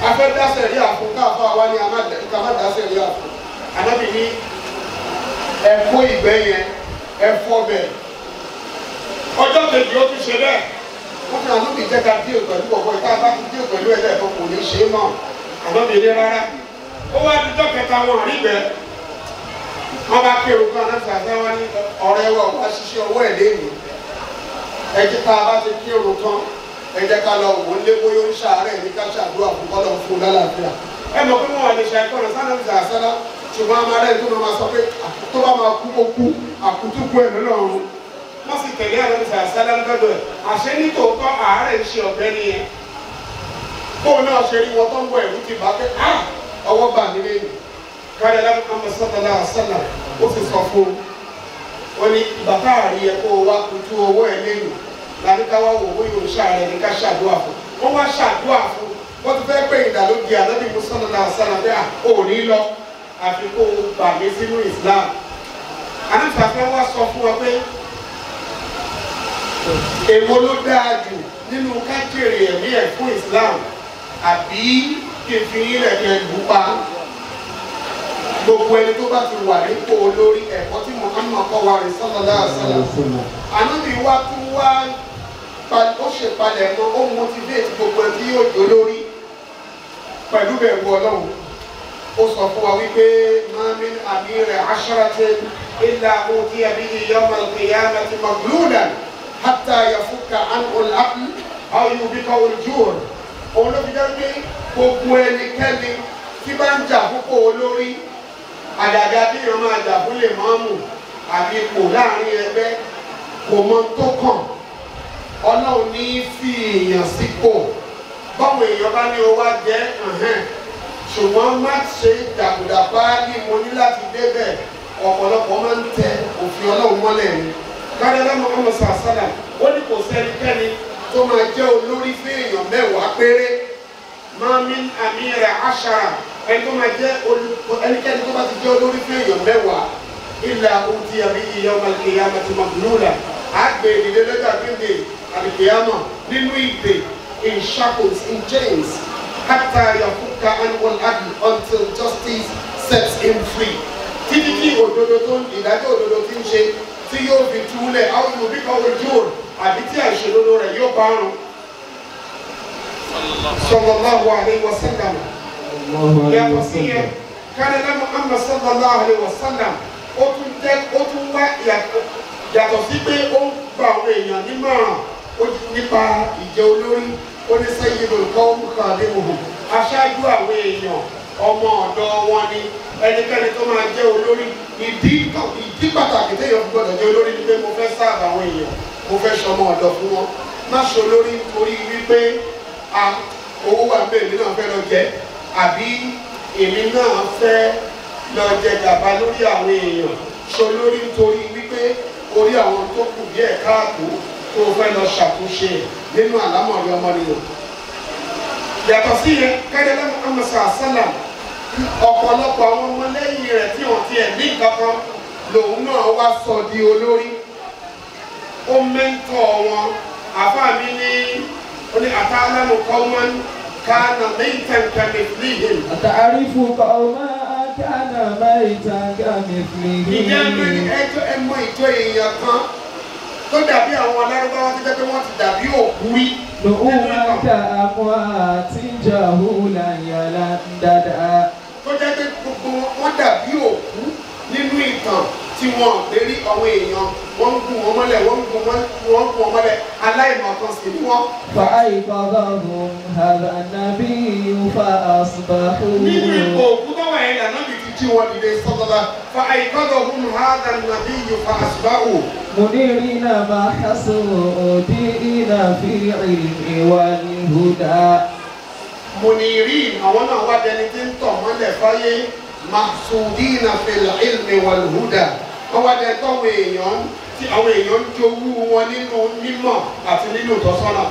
a fẹ́ dáṣẹ̀ rí àfún káfọ́ àwa ni a má dáṣẹ̀ rí àfún. Ànábì ní ẹ kó ìgbẹ́ yẹn, ẹ fọ́ bẹ̀. Ọjọ́ kejì ó tún ṣe bẹ́ẹ̀. Wọ́n fi Ànábì jẹ́ ká díò pẹ̀lú ọ̀pọ̀ ìta bá ti díò pẹ̀lú ẹ̀ lẹ́ẹ̀kan kò ní ṣe é mọ́. Ànábì ní rárá. Ó wá dijọ́ kẹta wọn rí bẹ́ẹ̀. Wọ́n bá kí orúkọ náà sàṣẹ wọn ní ọ̀rẹ́ wa wá ṣiṣẹ́ ọwọ́ ẹ̀ lẹ́nu. Ẹ jẹ́ tá a bá ti kí orúkọ ẹ jẹ́ ká lọ wò ó lé bóyá ó ń ṣàárẹ̀ ní ká ṣàdúrà fún kọ́lọ̀ fún un lálàáfíà. Ẹ mọ̀ pé wọ́n wà lè ṣe ẹ̀kọ́ rẹ̀ sánà sàṣẹ́lá ṣùgbọ́n a máa rẹ̀ tó máa sọ pé tó bá máa kú ó kú àkútúkú ẹ̀ lọ́nà ọ̀run. Wọ́n sì tẹ̀lé àlọ́ sàṣẹ́lá lọ́dọ̀ ẹ̀. Àṣẹ nítòótọ́ àárẹ̀ ń ṣe ọ̀gbẹ́ni yẹn. Bóun náà ṣe rí wọn tó ń bọ̀ ẹ̀rú ti bá pé ọwọ́ bà mí lẹ́yìn. Kárẹ́lá Muhammad sallallahu alaihi wasallam ó sì sọ fún un, ó ní bàbá àrí ẹ kó o wá kutu owó ẹ lẹ́nu làníkàwá wò ó yóò ṣàárẹ̀ ní ká ṣàdúrà fún. Wọ́n wá ṣàdúrà fún, wọ́n ti fẹ́ pé ìdàlódì Ànábì sallallahu alaihi wasallam bẹ́ẹ̀ ò ní lọ àfi kó o gbà mí sínú Islam. Ànábì sàfẹ́ wá sọ fún wa pé èwo ló dáa jù nínú ká jèrè ẹ̀mí ẹ̀ fún Islam àbí kí n fi yín lẹ̀ kí ẹ lù ú pa. Gbogbo ẹni tó bá ti wà nípò olórí ẹ̀kọ́ tí Muhammad kọ́ wa rẹ̀ sallallahu alaihi wasallam. Ànábì wa tún wá ó ṣe palẹ̀ mọ́, ó motivate gbogbo ẹni tí yóò jó lórí pẹ̀lú bẹ̀rù Ọlọ́run. Ó sọ fún wa wípé ma min amiri asharatin illa utiya bihi yawma al-qiyamati maghlulan hatta yafukka anhu al-aql aw yubikahu al-jur. Òun ló fi jẹ́ pé gbogbo ẹnikẹ́ni tí bá ń jà púpọ̀ olórí, àdàgà bí èèyàn máa jà fún lè mọ́ọ̀mù àbí ipò láàrin ẹgbẹ́, kò mọ tó kàn. Ọlọ́run ní fi èèyàn sípò. Báwọn èèyàn bá ní o wá jẹ́ ṣùgbọ́n má ṣe dàkúdà bá ní mo ní láti débẹ̀. Ọ̀pọ̀lọpọ̀ máa ń tẹ òfin Ọlọ́run mọ́lẹ̀ ni. Kádàlá Muhammad sàlám ó ní kò sẹ́nikẹ́ni tó máa jẹ́ olórí fún èèyàn mẹ́wàá péré. Ma min amira ashara, ẹni tó máa jẹ́ ẹnikẹ́ni tó bá ti jẹ́ olórí fún èèyàn mẹ́wàá illa utiya bihi yawma al-qiyamati maghlula, àgbè ìdílé lọ́jọ́ àgbéǹde al-qiyama nínú ìdè, in shackles, in chains, hatta yafuka anhu al-adl, until justice sets him free. Títí tí òdodo tó ń ìdájọ́ òdodo ti ń ṣe tí yóò fi túlẹ̀ àwọn yubikahu al-jur, àbí tí àìṣòdodo rẹ̀ yóò bá rùn. Sallallahu alayhi wa sallam. Yàtọ̀ sí yẹn, kánilá Muhammad sallallahu alayhi wa sallam ó tún jẹ́ ó tún wá yàtọ̀ sí pé ó ń gba àwọn èèyàn nímọ̀ràn nípa ìjẹ́ olórí. Ó ní sayyidul qawm khadimuhum, aṣáájú àwọn èèyàn ọmọ ọ̀dọ̀ wọn ni ẹnikẹ́ni tó máa jẹ́ olórí. Ìdí pàtàkì téèyàn fi gbọ́dọ̀ jẹ́ olórí ni pé mo fẹ́ sáàbà àwọn èèyàn, mo fẹ́ ṣọmọ ọ̀dọ̀ fún wọn. Má ṣe olórí nítorí wípé owó wà pé èmi náà fẹ́ lọ jẹ àbí èmi náà fẹ́ lọ jẹ gàba lórí àwọn èèyàn. Ṣe olórí nítorí wípé orí àwọn tó kù díẹ̀ káàtó tó fẹ́ lọ ṣàtúnṣe nínú àlámọ̀rí ọmọnìyàn. Yàtọ̀ sí yẹn, kẹ́dẹ́lẹ́ Muhammad sàlám ọ̀pọ̀lọpọ̀ àwọn ọmọlẹ́yìn rẹ̀ tí wọ́n ti ẹ̀ ní nǹkan kan lòun náà wá sọ di olórí. Ó mẹ́ńtọ̀ wọn. Àfáà mi ní ó ní àtàlámù qawman kana maytan kamithlihim. Àtàrífù qawman kana maytan kamithlihim. Ìjẹ́ ẹjọ́ ẹ mọ ìjọ èèyàn kan tó dàbí àwọn alárúbáwá tó jẹ́ pé wọ́n ti dàbí òkú rí. نؤمك أموات جهولا يلنددا. Tó jẹ́ pé gbogbo wọn dàbí òkú nínú ìtàn tí wọn ò rí àwọn èèyàn wọ́n ń gún wọn mọ́lẹ̀ wọ́n ń gún wọn mọ́lẹ̀ aláìmọ̀kan sì ni wọ́n. فأيقظهم هذا النبي فأصبحوا. Nínú ipò òkú tó wà yẹn lànà bíi ti jí wọn dìde sọ́dọ̀dà فأيقظهم هذا النبي فأصبحوا. منيرين محسودين في العلم والهدى. Munirin àwọn náà wá dẹni tí ń tọ̀ mọ́lẹ̀ fáyé mahsudina fil ilmi wal huda. Wọ́n wá dẹni tọ́wọ́ èèyàn tí àwọn èèyàn ń jowú wọn nínú mímọ̀ àti nínú ìtọ́sọ́nà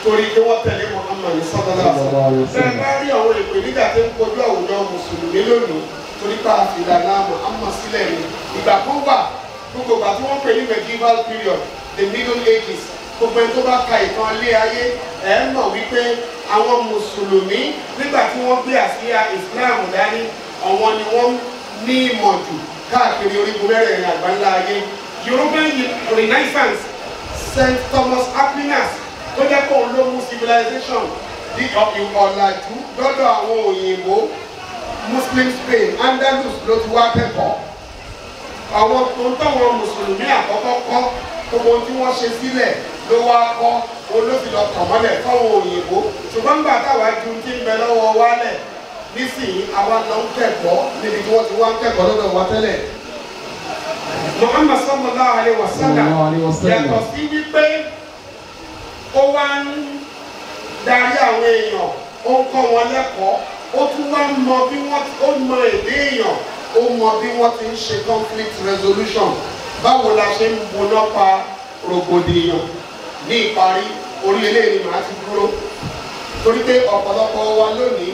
torí pé wọ́n tẹ̀lé Muhammad sallallahu alaihi wasallam. Bẹ́ẹ̀ bá rí àwọn ìpèníjà tí ń kojú àwùjọ mùsùlùmí lónìí torí pé àfìlànà Muhammad sílẹ̀ ni. Ìgbà kan wà gbogbo ìgbà tí wọ́n pè ní medieval period, the middle ages, gbogbo ẹni tó bá ka ìtàn ilé ayé ẹ̀ ń mọ̀ wípé àwọn mùsùlùmí nígbà tí wọ́n gbé àsíá Islam dání àwọn ni wọ́n ní ìmọ̀ jù káàkiri orígun mẹ́rẹ̀ẹ̀rin àgbáńlá ayé. European Renaissance, St. Thomas Aquinas tó jẹ́ kó ló mú civilization di ọ̀làjú lọ́dọ̀ àwọn òyìnbó Muslim Spain, Andalus ló ti wá kẹ́kọ̀ọ́. Àwọn tó ń tọ̀wọ̀n mùsùlùmí àkọ́kọ́ kọ́ gbogbo tí wọ́n ṣe sílẹ̀ ló wá kọ́ olófin lọ tàn mọ́lẹ̀ fáwọn òyìnbó. Ṣùgbọ́n nígbà táwa ju ti ń bẹ lọ́wọ́ wálẹ̀ nísìnyí àwa lọ ń kẹ́kọ̀ọ́ níbi tí wọ́n ti wá ń kẹ́kọ̀ọ́ lọ́dọ̀ wa tẹ́lẹ̀. Muhammad sallallahu alayhi wa sallam yàtọ̀ sí wípé ó wá ń darí àwọn èèyàn, ó ń kọ́ wọn lẹ́kọ̀ọ́, ó tún wá ń mọ bí wọ́n ó mọ èdè èèyàn, ó mọ bí wọ́n ti ń ṣe conflict resolution. Báwo la ṣe ń buná pa rògbòdìyàn? Ní ìparí orí eléyìí ni màá ti dúró torí pé ọ̀pọ̀lọpọ̀ wa lónìí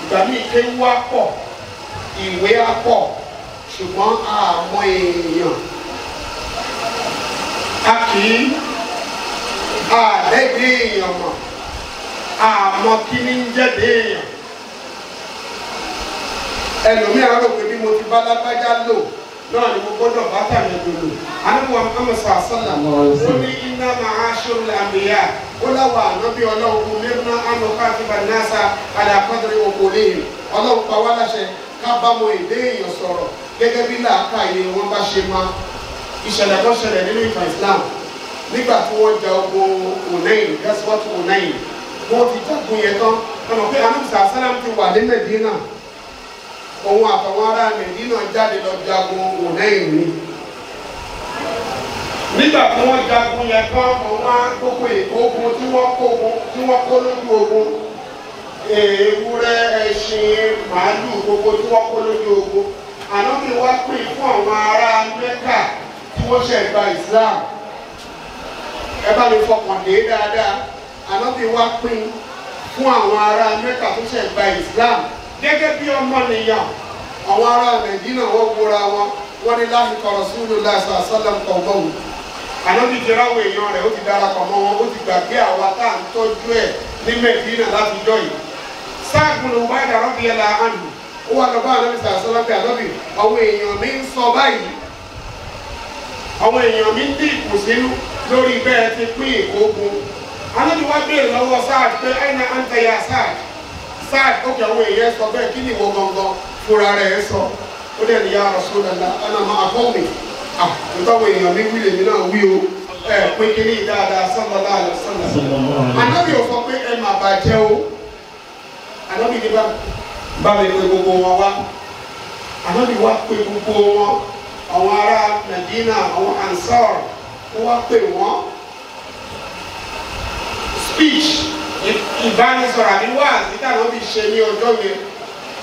ìgbà míì kéwú á pọ̀, ìwé á pọ̀, ṣùgbọ́n àmọ́ èèyàn a kì í àdẹ́gbẹ́ èèyàn mọ̀, àmọ́ kí ní ń jẹ́dẹ́ èèyàn. Ẹlòmíì á rò pé bí mo ti bá lágbájá lò náà ni mo gbọ́dọ̀ bá tàbí lòlò. Ànábì Muhammad sallam ó ní inna ma'ashirul anbiya ó láwà ànábì ọlọ́run umirna an nukhatiba an-nasa ala qadri uqulihim. Ọlọ́run pa wá láṣẹ ká bá mọ èdè èèyàn sọ̀rọ̀ gẹ́gẹ́ bí làákàyè wọn bá ṣe máa. Ìṣẹ̀lẹ̀ kan ṣẹlẹ̀ nínú ìtàn Islam nígbà tí wọ́n ja ogun Hunain, gẹ́síwọ́tò Hunain, wọ́n ti jagun yẹn tán. Ọmọ pé Ànábì sallam ti wà ní Mẹ̀dínà, òun àtàwọn ará Mẹ̀dínà jáde lọ jagun Hunain ni. Nígbà tí wọ́n jagun yẹn tán, àwọn gbogbo ogun tí wọ́n kó lójú ogun, ewúrẹ́, ẹṣin, màálù, gbogbo tí wọ́n kó lójú ogun, Ànábì wá pín fún àwọn ará Mẹ́kà tí wọ́n ṣẹ̀ gba Islam. Ẹ bá mi fọkàn dé dáadáa. Ànábì wá pín fún àwọn ará Mẹ́kà tó ṣẹ̀ gba Islam gẹ́gẹ́ bí ọmọnìyàn. Àwọn ará Mẹ̀dínà wọ́n wúra wọn, wọ́n ní láhìkọ̀ Rasulullah sallallahu alaihi wasallam kọ̀ọ̀gbọ̀n. Ànábì ti ráwọ̀ èèyàn rẹ̀, ó ti darapọ̀ mọ́ wọn, ó ti gbàgbé àwa tá à ń tọ́jú ẹ̀ ní Mẹ̀dínà látijọ́ yìí. Sa'd ibn Ubadah radiyallahu anhu ó wà lọ bá Ànábì sallallahu alaihi wasallam pé Ànábì, àwọn èèyàn mi ń sọ báyìí, àwọn èèyàn mi ń dín ìkùnsínú lórí bẹ́ẹ̀ ti pín ìkógun. Ànábì wá béèrè lọ́wọ́ Sa'd pé aina anta ya Sa'd. Sa'd ó kí àwọn èèyàn sọ bẹ́ẹ̀, kí ni ìwọ gangan fúnra rẹ̀ sọ? Ó dẹ̀ ní ya Rasulullah ana ma'a qawmi. Nítorí èèyàn mi wí lèmi náà wí o, ẹ pín kínní dáadáa sallallahu alaihi wasallam. Ànábì ò sọ pé ẹ má bàjẹ́ o. Ànábì ní bá mi pè gbogbo wọn wá. Ànábì wá pè gbogbo wọn, àwọn ará Mẹ̀dínà, àwọn Ansar, ó wá pè wọ́n. Speech ìbánisọ̀rọ̀ àbí wáàsí táwọn fi ṣe ní ọjọ́ yẹn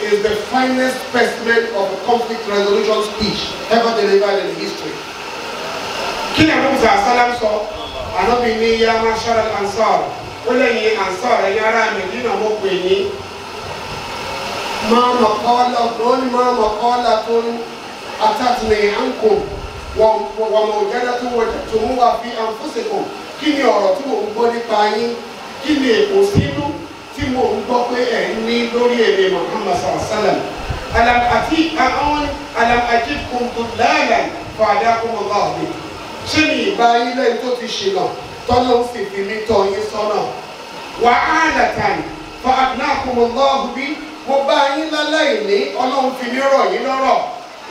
is the finest specimen of a conflict resolution speech ever delivered in history. Kí ni Ànábì sàlám sọ? Ànábì ní ya ma'shar al-ansar, ó lẹ́yìn Ansar ẹ̀yin ará Mẹ̀dínà mo pè yín. Ma maqalatun atatni ankum wa mawjadatun wajadtumuha fi anfusikum. Kí ni ọ̀rọ̀ tí mò ń gbọ́ nípa yín? Kí ni èkó sínú tí mò ń gbọ́ pé ẹ̀ ń ní lórí èmi Muhammad sallallahu alaihi wasallam? Alam ajidkum dullalan fahadakumullahu bi. Ṣé mi ìbá yín lẹ́yìn tó ti ṣìnà Tọ́lọ́ sì fi mí tọ́ yín sọ́nà. Wà á làtàn fa agnakumullahu bí mo bá yín láláìní Ọlọ́run fi mí rọ̀ yín lọ́rọ̀.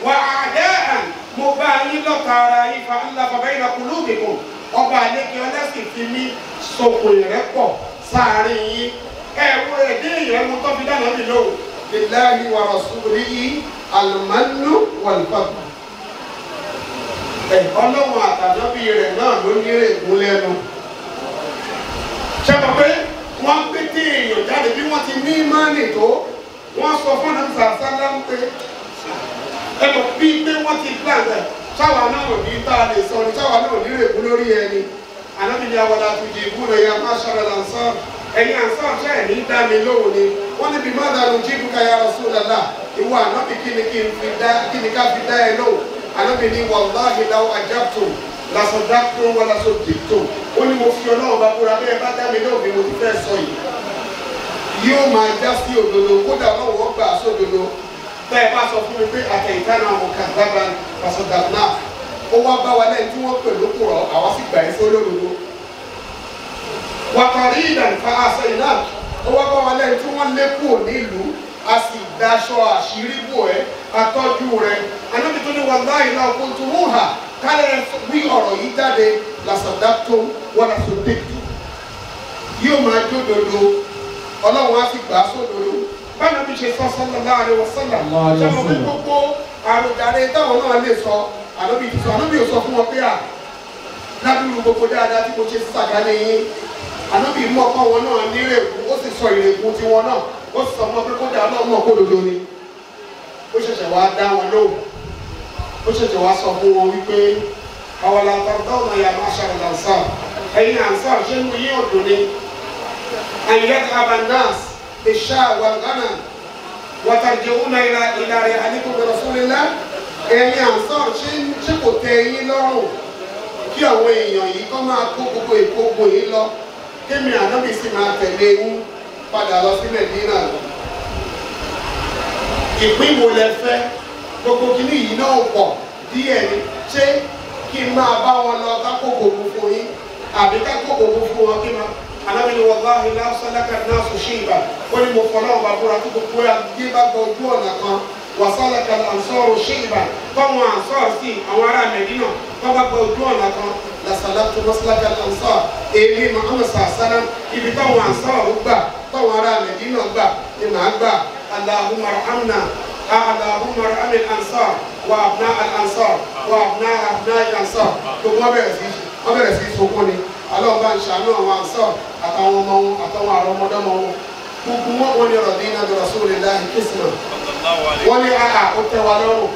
Wà á dẹ́hàn mo bá yín lọ́ta ara yín fa allafa bayna qulubikum ọba àlekè ọlẹ́sìn fi mí sokùn ìrẹ́pọ̀ sáàárín yín. Ẹ wo èdè ìrẹ́mu tó fi dáná mi lóhùn. Lillahi wa rasulihi al-mannu wal-fadl. Ọlọ́run àtànábì rẹ̀ náà ló ní règún lẹ́nu. Ṣé mo pé wọ́n gbé tí èèyàn jáde bí wọ́n ti ní ìmánì tó wọ́n sọ fún ọ̀nà sàṣálá ń pé ẹ mọ̀ bí pé wọ́n ti gbàgbẹ́ ṣáwa náà ò ní tá a lè sọ ni ṣáwa náà ò ní règún lórí ẹni. Ànábì ní awọ́lá tó jẹ ìbúrò ya má ṣọ́ra làǹsọ́ ẹ̀yin àǹsọ́ ṣe ẹ̀ ní dá mi lóhùn ni wọ́n níbi má dànù jíbu ká ya Rasulullah ìwọ ànábì kí ni kí n fi dá kí ni ká fi dá ẹ lóhùn. Ànábì ní wàláhi law ajabtum lasọdaktum wa lasọdiktum ó ní mo fi Ọlọ́run bá búra bẹ́ẹ̀ bá dá mi lóhùn bí mo ti fẹ́ sọ yìí yóò máa já sí òdodo kódà Ọlọ́run ó gbà sódodo tẹ́ ẹ bá sọ fún mi pé àtẹ̀yìntàn àwọn kàdábà lasọdakná ó wá bá wa lẹ́yìn tí wọ́n pè lókùrọ̀ àwa sì gbà ẹ́ sólódodo wàtàrí ìdànfà àṣẹyìn náà ó wá bá wa lẹ́yìn tí wọ́n lé kúrò nílùú a sì daṣọ àṣírí bò ẹ́ atọ́jú rẹ̀. Ànábì tó ní wàláhì law qultumuha kálẹ̀ wí ọ̀rọ̀ yìí jáde lasadaqtum wa lasaddaqtum yóò máa jódodo Ọlọ́run á sì gbà á sódodo. Báwo ni ṣe sọ sallallahu alaihi wasallam ṣé mo fi gbogbo àròjàre táwọn náà lè sọ Ànábì ti sọ Ànábì ò sọ fún wọn pé à ládùúgbò gbogbo dáadáa tí mo ṣe sàkálẹ̀ yín. Ànábì mú ọkọ wọn náà nírèkú ó sì sọ ìrèkú tiwọn náà ó sì sọ fún wọn pé kódà Ọlọ́run mọ̀ kó dodo ni. Ó ṣẹ̀ṣẹ̀ wá dá wọn lóhùn ó ṣẹ̀ṣẹ̀ wá sọ fún wọn wípé awala tardawna ya ma'shara al-ansar ẹ̀yin ansar ṣé inú yín ò dùn ni an yadhhaba an-nas bish-shaa wal-ghanam wa tarji'una ila rihalikum bi rasulillah ẹ̀yin ansar ṣé kò tẹ́ yín lọ́rùn kí àwọn èèyàn yìí kọ́ máa kó gbogbo ìkógun yìí lọ kémi Ànábì sì máa tẹ̀lé yín padà lọ sí Mẹ̀dínà lọ. Ìpín wo lẹ fẹ́ gbogbo kìíní yìí náà pọ̀ díẹ̀ ni ṣé kí n máa bá wọn lọ ká kó gbogbo fún yín àbí ká kó gbogbo fún wọn kí n máa Ànábì ní wàláhi law salaka an-nasu shi'ban ó ní mo fọlọ́ ọba búra tó gbogbo ayé bá gba ojú ọ̀nà kan wa salaka al-ansaru shi'ban tọ́wọ́n ansar sí àwọn ará Mẹ̀dínà tó bá gba ojú ọ̀nà kan lasalaktu maslaka al-ansar èmi Muhammad sàlám ibi táwọn ansar gbà táwọn ará Mẹ̀dínà gbà ni màá gbà. Allahumma arhamna Allahumma arham al-ansar wa abna al-ansar wa abna abna al-ansar gbogbo wọn bẹ̀rẹ̀ sí sunkún ni Ọlọ́run bá ń ṣàánú àwọn ansar àtàwọn ọmọ wọn àtàwọn àrọmọdọ́mọ wọn gbogbo wọn wọn ni radina bi rasulillahi qisma wọn ni àhà ó tẹ́ wa lọ́rùn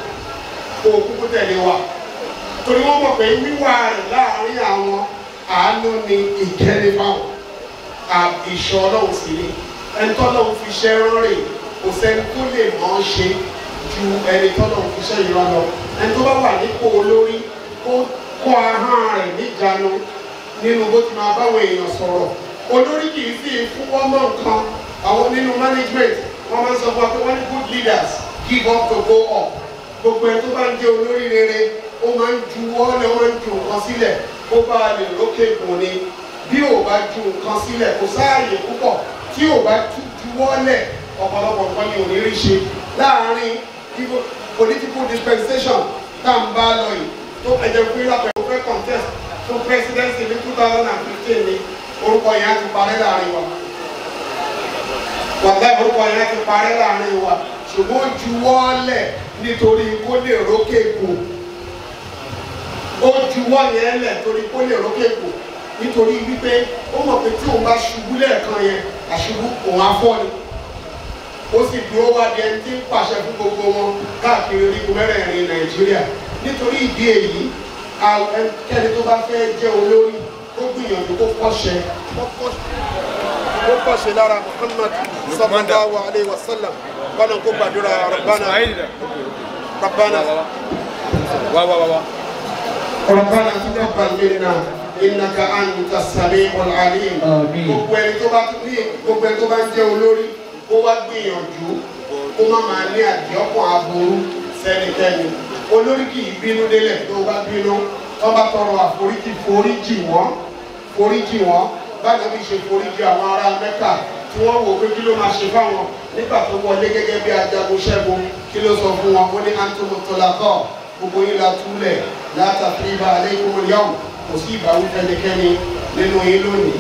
kó o kúkú tẹ̀lé wa torí wọ́n mọ̀ pé wíwá rẹ̀ láàrin àwọn àánú ni ìkẹ́ni fáwọn ìṣọ́ Ọlọ́run sì ni ẹni tọ́lọ́run fi ṣẹ́ rán rè kò sẹ́ni tó lè mọ̀ ọ́n ṣe ju ẹni tọ́lọ́run fi ṣẹ́ ìran lọ ẹni tó bá wà nípò olórí kó kó ahọ́n rẹ̀ níjànú nínú bó ti máa báwọn èèyàn sọ̀rọ̀ olórí kì í sì fún wọn mọ́ nǹkan àwọn nínú management wọ́n máa ń sọ fún wa pé wọ́n ní good leaders give up to go up gbogbo ẹni tó bá ń jẹ́ olórí rere ó máa ń ju ọ́lẹ̀ ó máa ń ju nǹkan sílẹ̀ kó bá a lè rókè gùn ni bí ò bá ju nǹkan sílẹ̀ kò sáàyè púpọ̀ tí ò bá juwọ́lẹ̀ ọ̀pọ̀lọpọ̀ nǹkan ni ò ní rí ṣe láàárín political dispensation tá à ń bá lọ yìí tó ẹ̀jẹ̀ fún ilé àpẹẹrẹ fẹ́ contest fún presidency ní 2015 ni orúkọ yẹn á ti parẹ́ láàrin wa wàlá orúkọ yẹn á ti parẹ́ láàrin wa ṣùgbọ́n ó juwọ́lẹ̀ nítorí kó lè rókè gùn ó juwọ́ yẹn lẹ̀ torí kó lè rókè gùn nítorí wípé ó mọ̀ pé tí òun bá ṣubú lẹ́ẹ̀kan yẹn àṣubú òun á fọ́ ni ó sì dúró wá di ẹni tí ń pàṣẹ fún gbogbo wọn káàkiri orígun mẹ́rẹ̀ẹ̀rin Nàìjíríà nítorí ìdí èyí ẹnikẹ́ni tó bá fẹ́ jẹ́ olórí kó gbìyànjú kó kọ́ṣẹ́ kó kọ́ṣe lára Muhammad sallallahu alayhi wa sallam kọ́nà kó gbàdúrà Rabbana Rabbana Rabbana taqabbal minna innaka anta as-sami'ul alim. Gbogbo ẹni tó bá ní gbogbo ẹni tó bá ń jẹ́ olórí kó wá gbìyànjú kó má máa ní àdìọ́kàn aburú sẹ́nikẹ́ni. Olórí kì í bínú délẹ̀ tó bá bínú tó bá tọrọ àforíjì foríjì wọ́n Foríjì wọn báyìí bí ṣe foríjì àwọn ará Mẹ́kà tí wọ́n wò pé kí ló máa ṣe fáwọn nígbà tó wọlé gẹ́gẹ́ bí ajagun ṣẹ́gun kí ló sọ fún wọn ó ní antum tulaqa gbogbo yín la túlẹ̀ la tathriba alaykumul yawm kò sí ìbáwí fẹ́nikẹ́ni nínú yín lónìí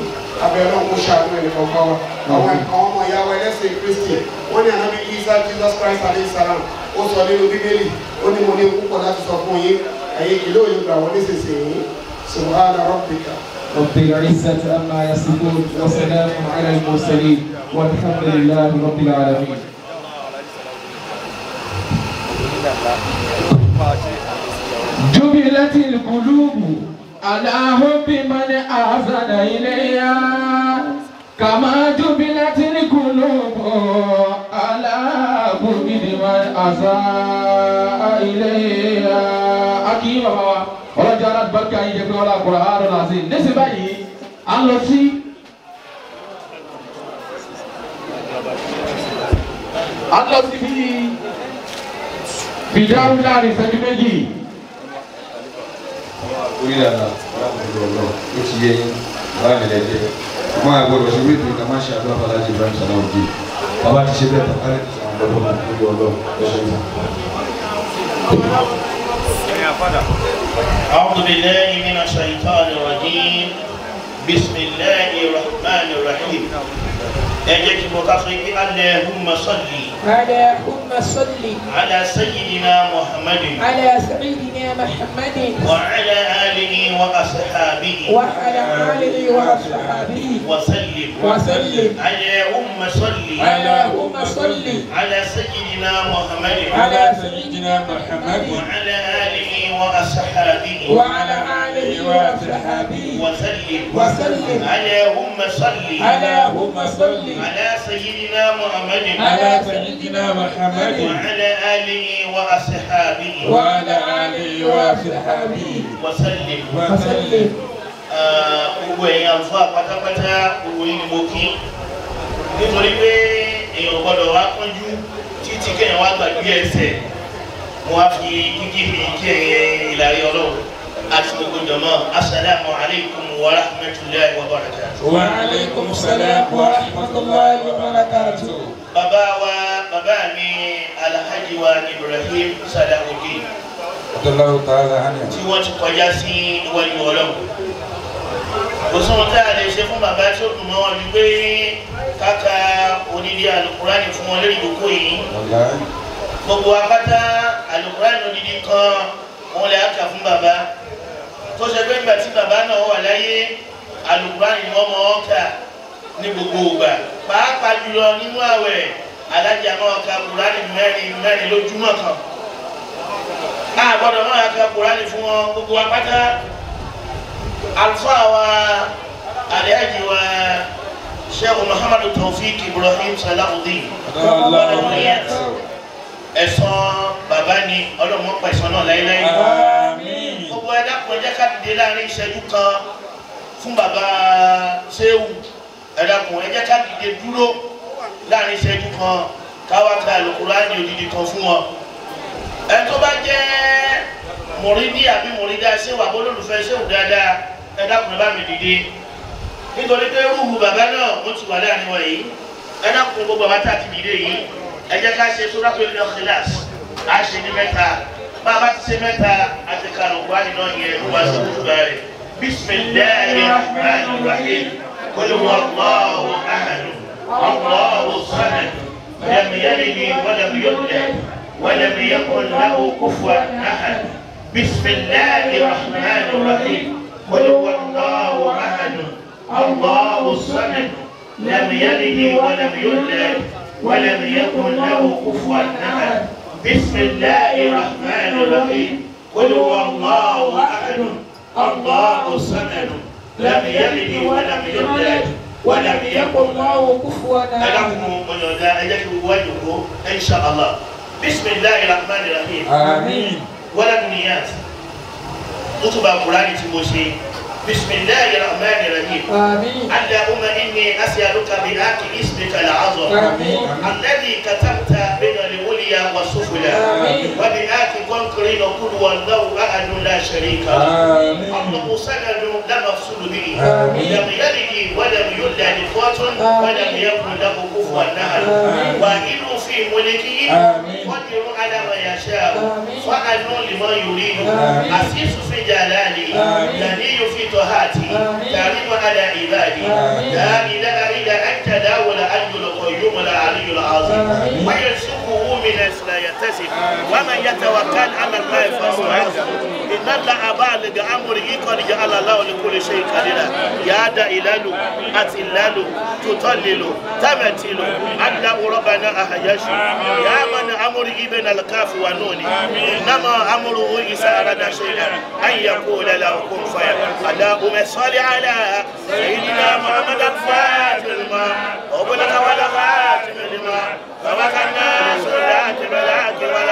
abẹ́rẹ́ òun ṣàánú ẹnì kọ̀ọ̀kan wa. Àwọn àwọn ọmọ ìyá wa ẹlẹ́sìn Kristi wọ́n ní ànábì Isa Jesus Christ alayhi salam ó sọ nínú Bíbélì ó ní mo ní púpọ̀ láti sọ fún yín ẹ̀yin kìló yìí gbà wọ́n nísinsìnyí subhana rabbika. رب العزة عما يصفون وسلام على المرسلين والحمد لله رب العالمين. جبلت القلوب على حب من أحسن إليها كما جبلت القلوب على بغض من أساء إليها. أكيد بابا ọlọ́jà alábàárìkà yìí jẹ́ pé ọlá Al-Qur'an al-Azim níṣẹ́ báyìí à ń lọ sí. À ń lọ sí bí fìdáwù láàrin ìṣẹ́jú méjì. Orí dada ọlọ́run ọlọ́run ó ti yé yín báyìí lẹ́jẹ̀ ọmọ àgbọ̀dọ̀ ṣe wíìtì ká má ṣe àdúrà Alhaji Ibrahim Salaudeen bàbá ti ṣe bẹ́ẹ̀ tán kálẹ̀ ti sàn lọ́dọ̀ lórí ọlọ́run ẹ̀ṣẹ̀ yìí. أعوذ بالله من الشيطان الرجيم بسم الله الرحمن الرحيم. اللهم صل اللهم صل على سيدنا محمد على سيدنا محمد وعلى آله وأصحابه وعلى آله وأصحابه وسلم وسلم. اللهم صل اللهم صل على سيدنا محمد على سيدنا محمد وعلى آله وأصحابه وعلى آله وأصحابه وسلم وسلم. اللهم صل اللهم صل على سيدنا محمد على سيدنا محمد وعلى آله وأصحابه وعلى آله وأصحابه وسلم وسلم. Gbogbo ẹ̀yin àlùfáà pátápátá gbogbo yín ni mo kí nítorí pé èèyàn gbọ́dọ̀ wá kánjú títí kéèyàn wá gbàgbé ẹsẹ̀ mo wá fi kíkí mi kí ẹ̀yin ìlàrí Ọlọ́run àti gbogbo jọmọ asalaamu alaykum wa rahmatulahi wa barakatuh. Wa alaykum salaam wa rahmatulahi wa barakatuh. Bàbá wa bàbá mi Alhaji wa Ibrahim Salaudeen tí wọ́n ti kọjá sí iwájú Ọlọ́run. Kò sóhun tá a lè ṣe fún bàbá tí ó dùn mọ́ wọn ju pé káka odidi alukurani fún wọn lórí ìdókò yìí. Gbogbo apáta alukurani odidi kan òun lè kà fún bàbá tó ṣe pé nígbà tí bàbá náà wà láyé alukurani ni wọ́n mọ̀ ọ́ kà ní gbogbo ìgbà pàápàá jùlọ nínú àwẹ̀ alájà máa ka kurani mẹ́rin mẹ́rin lójúmọ́ kan. A gbọ́dọ̀ máa ka kurani fún wọn gbogbo apáta. Àlùfáà wa Alhaji wa Sheikh Muhammadu Taofik Ibrahim Salaudeen ẹ̀sán bàbá ni ọlọ́mọ pẹ̀sán náà láéláé. Gbogbo ẹ dákun ẹ jẹ́ ká dìde láàrin ìṣẹ́jú kan fún bàbá Ṣéwù. Ẹ dákun ẹ jẹ́ ká dìde dúró láàrin ìṣẹ́jú kan káwá ka Al-Kùránì odidi kan fún wọn. Ẹ tó bá jẹ́ mùrídìí àbí mùrídà Ṣéwù àbólólùfẹ́ Ṣéwù dáadáa ẹ dákun ẹ bá mi dìde nítorí pé rúhù bàbá náà ó ti wà láàrin wọn yìí. Ẹ dákun gbogbo bàbá tá a ti dìde yìí ẹ jẹ́ ká ṣe Suratul Ikhlas á ṣe ní mẹ́ta bá a bá ti ṣe mẹ́ta àti kàlùkùránì náà yẹn ló wá sí kútu báyìí. Bismillahir Rahmanir Rahim qul huwallahu ahad Allahu samad lam yalid wa lam yulad wa lam yakun lahu kufuwan ahad. Bismillahir Rahmanir Rahim qul huwallahu ahad Allahu samad lam yalid wa lam yulad wa lam yakun lahu kufuwan ahad. Bismillahir Rahmanir Rahim qul huwallahu ahad Allahu samad lam yalid wa lam yulad wa lam yakun lahu kufuwan ahad. Ẹlẹ́kùn mọ̀nyọ̀dá ẹ̀jẹ̀ kí gbogbo wájú kó insha Allah. Bismillahir Rahmanir Rahim. Àmín. Wala niyat kutuba Qur'ani tí mo ṣe. Bismillahir Rahmanir Rahim. Àmín. Allahumma inni as'aluka bi haqqi ismika al-azam Àmín. alladhi katabta bayna al-uli العليا والسفلى وبآت كونكرين كل والله أحد لا شريك له الله سند لا مفصول به لم يلد ولم يولد قوة ولم يكن له كفوا أحد وإن في ملكه قدر على ما يشاء فعل لما يريد عزيز في جلاله غني في طاعته كريم على عباده لا إله إلا أنت لا ولا أنت القيوم العلي العظيم ويرزقه من لا يحتسب ومن يتوكل على الله فهو حسبه إن الله بالغ أمره قد جعل الله لكل شيء قديرا يا دا إلالو أتلالو تطللو تمتلو الله ربنا أحياش يا من أمره بين الكاف والنون إنما أمره إذا أراد شيئا أن يقول له كن فيكون اللهم صل على سيدنا محمد الفاتح لما أغلق ولا خاتم لما سبق الناس لا تبلاك ولا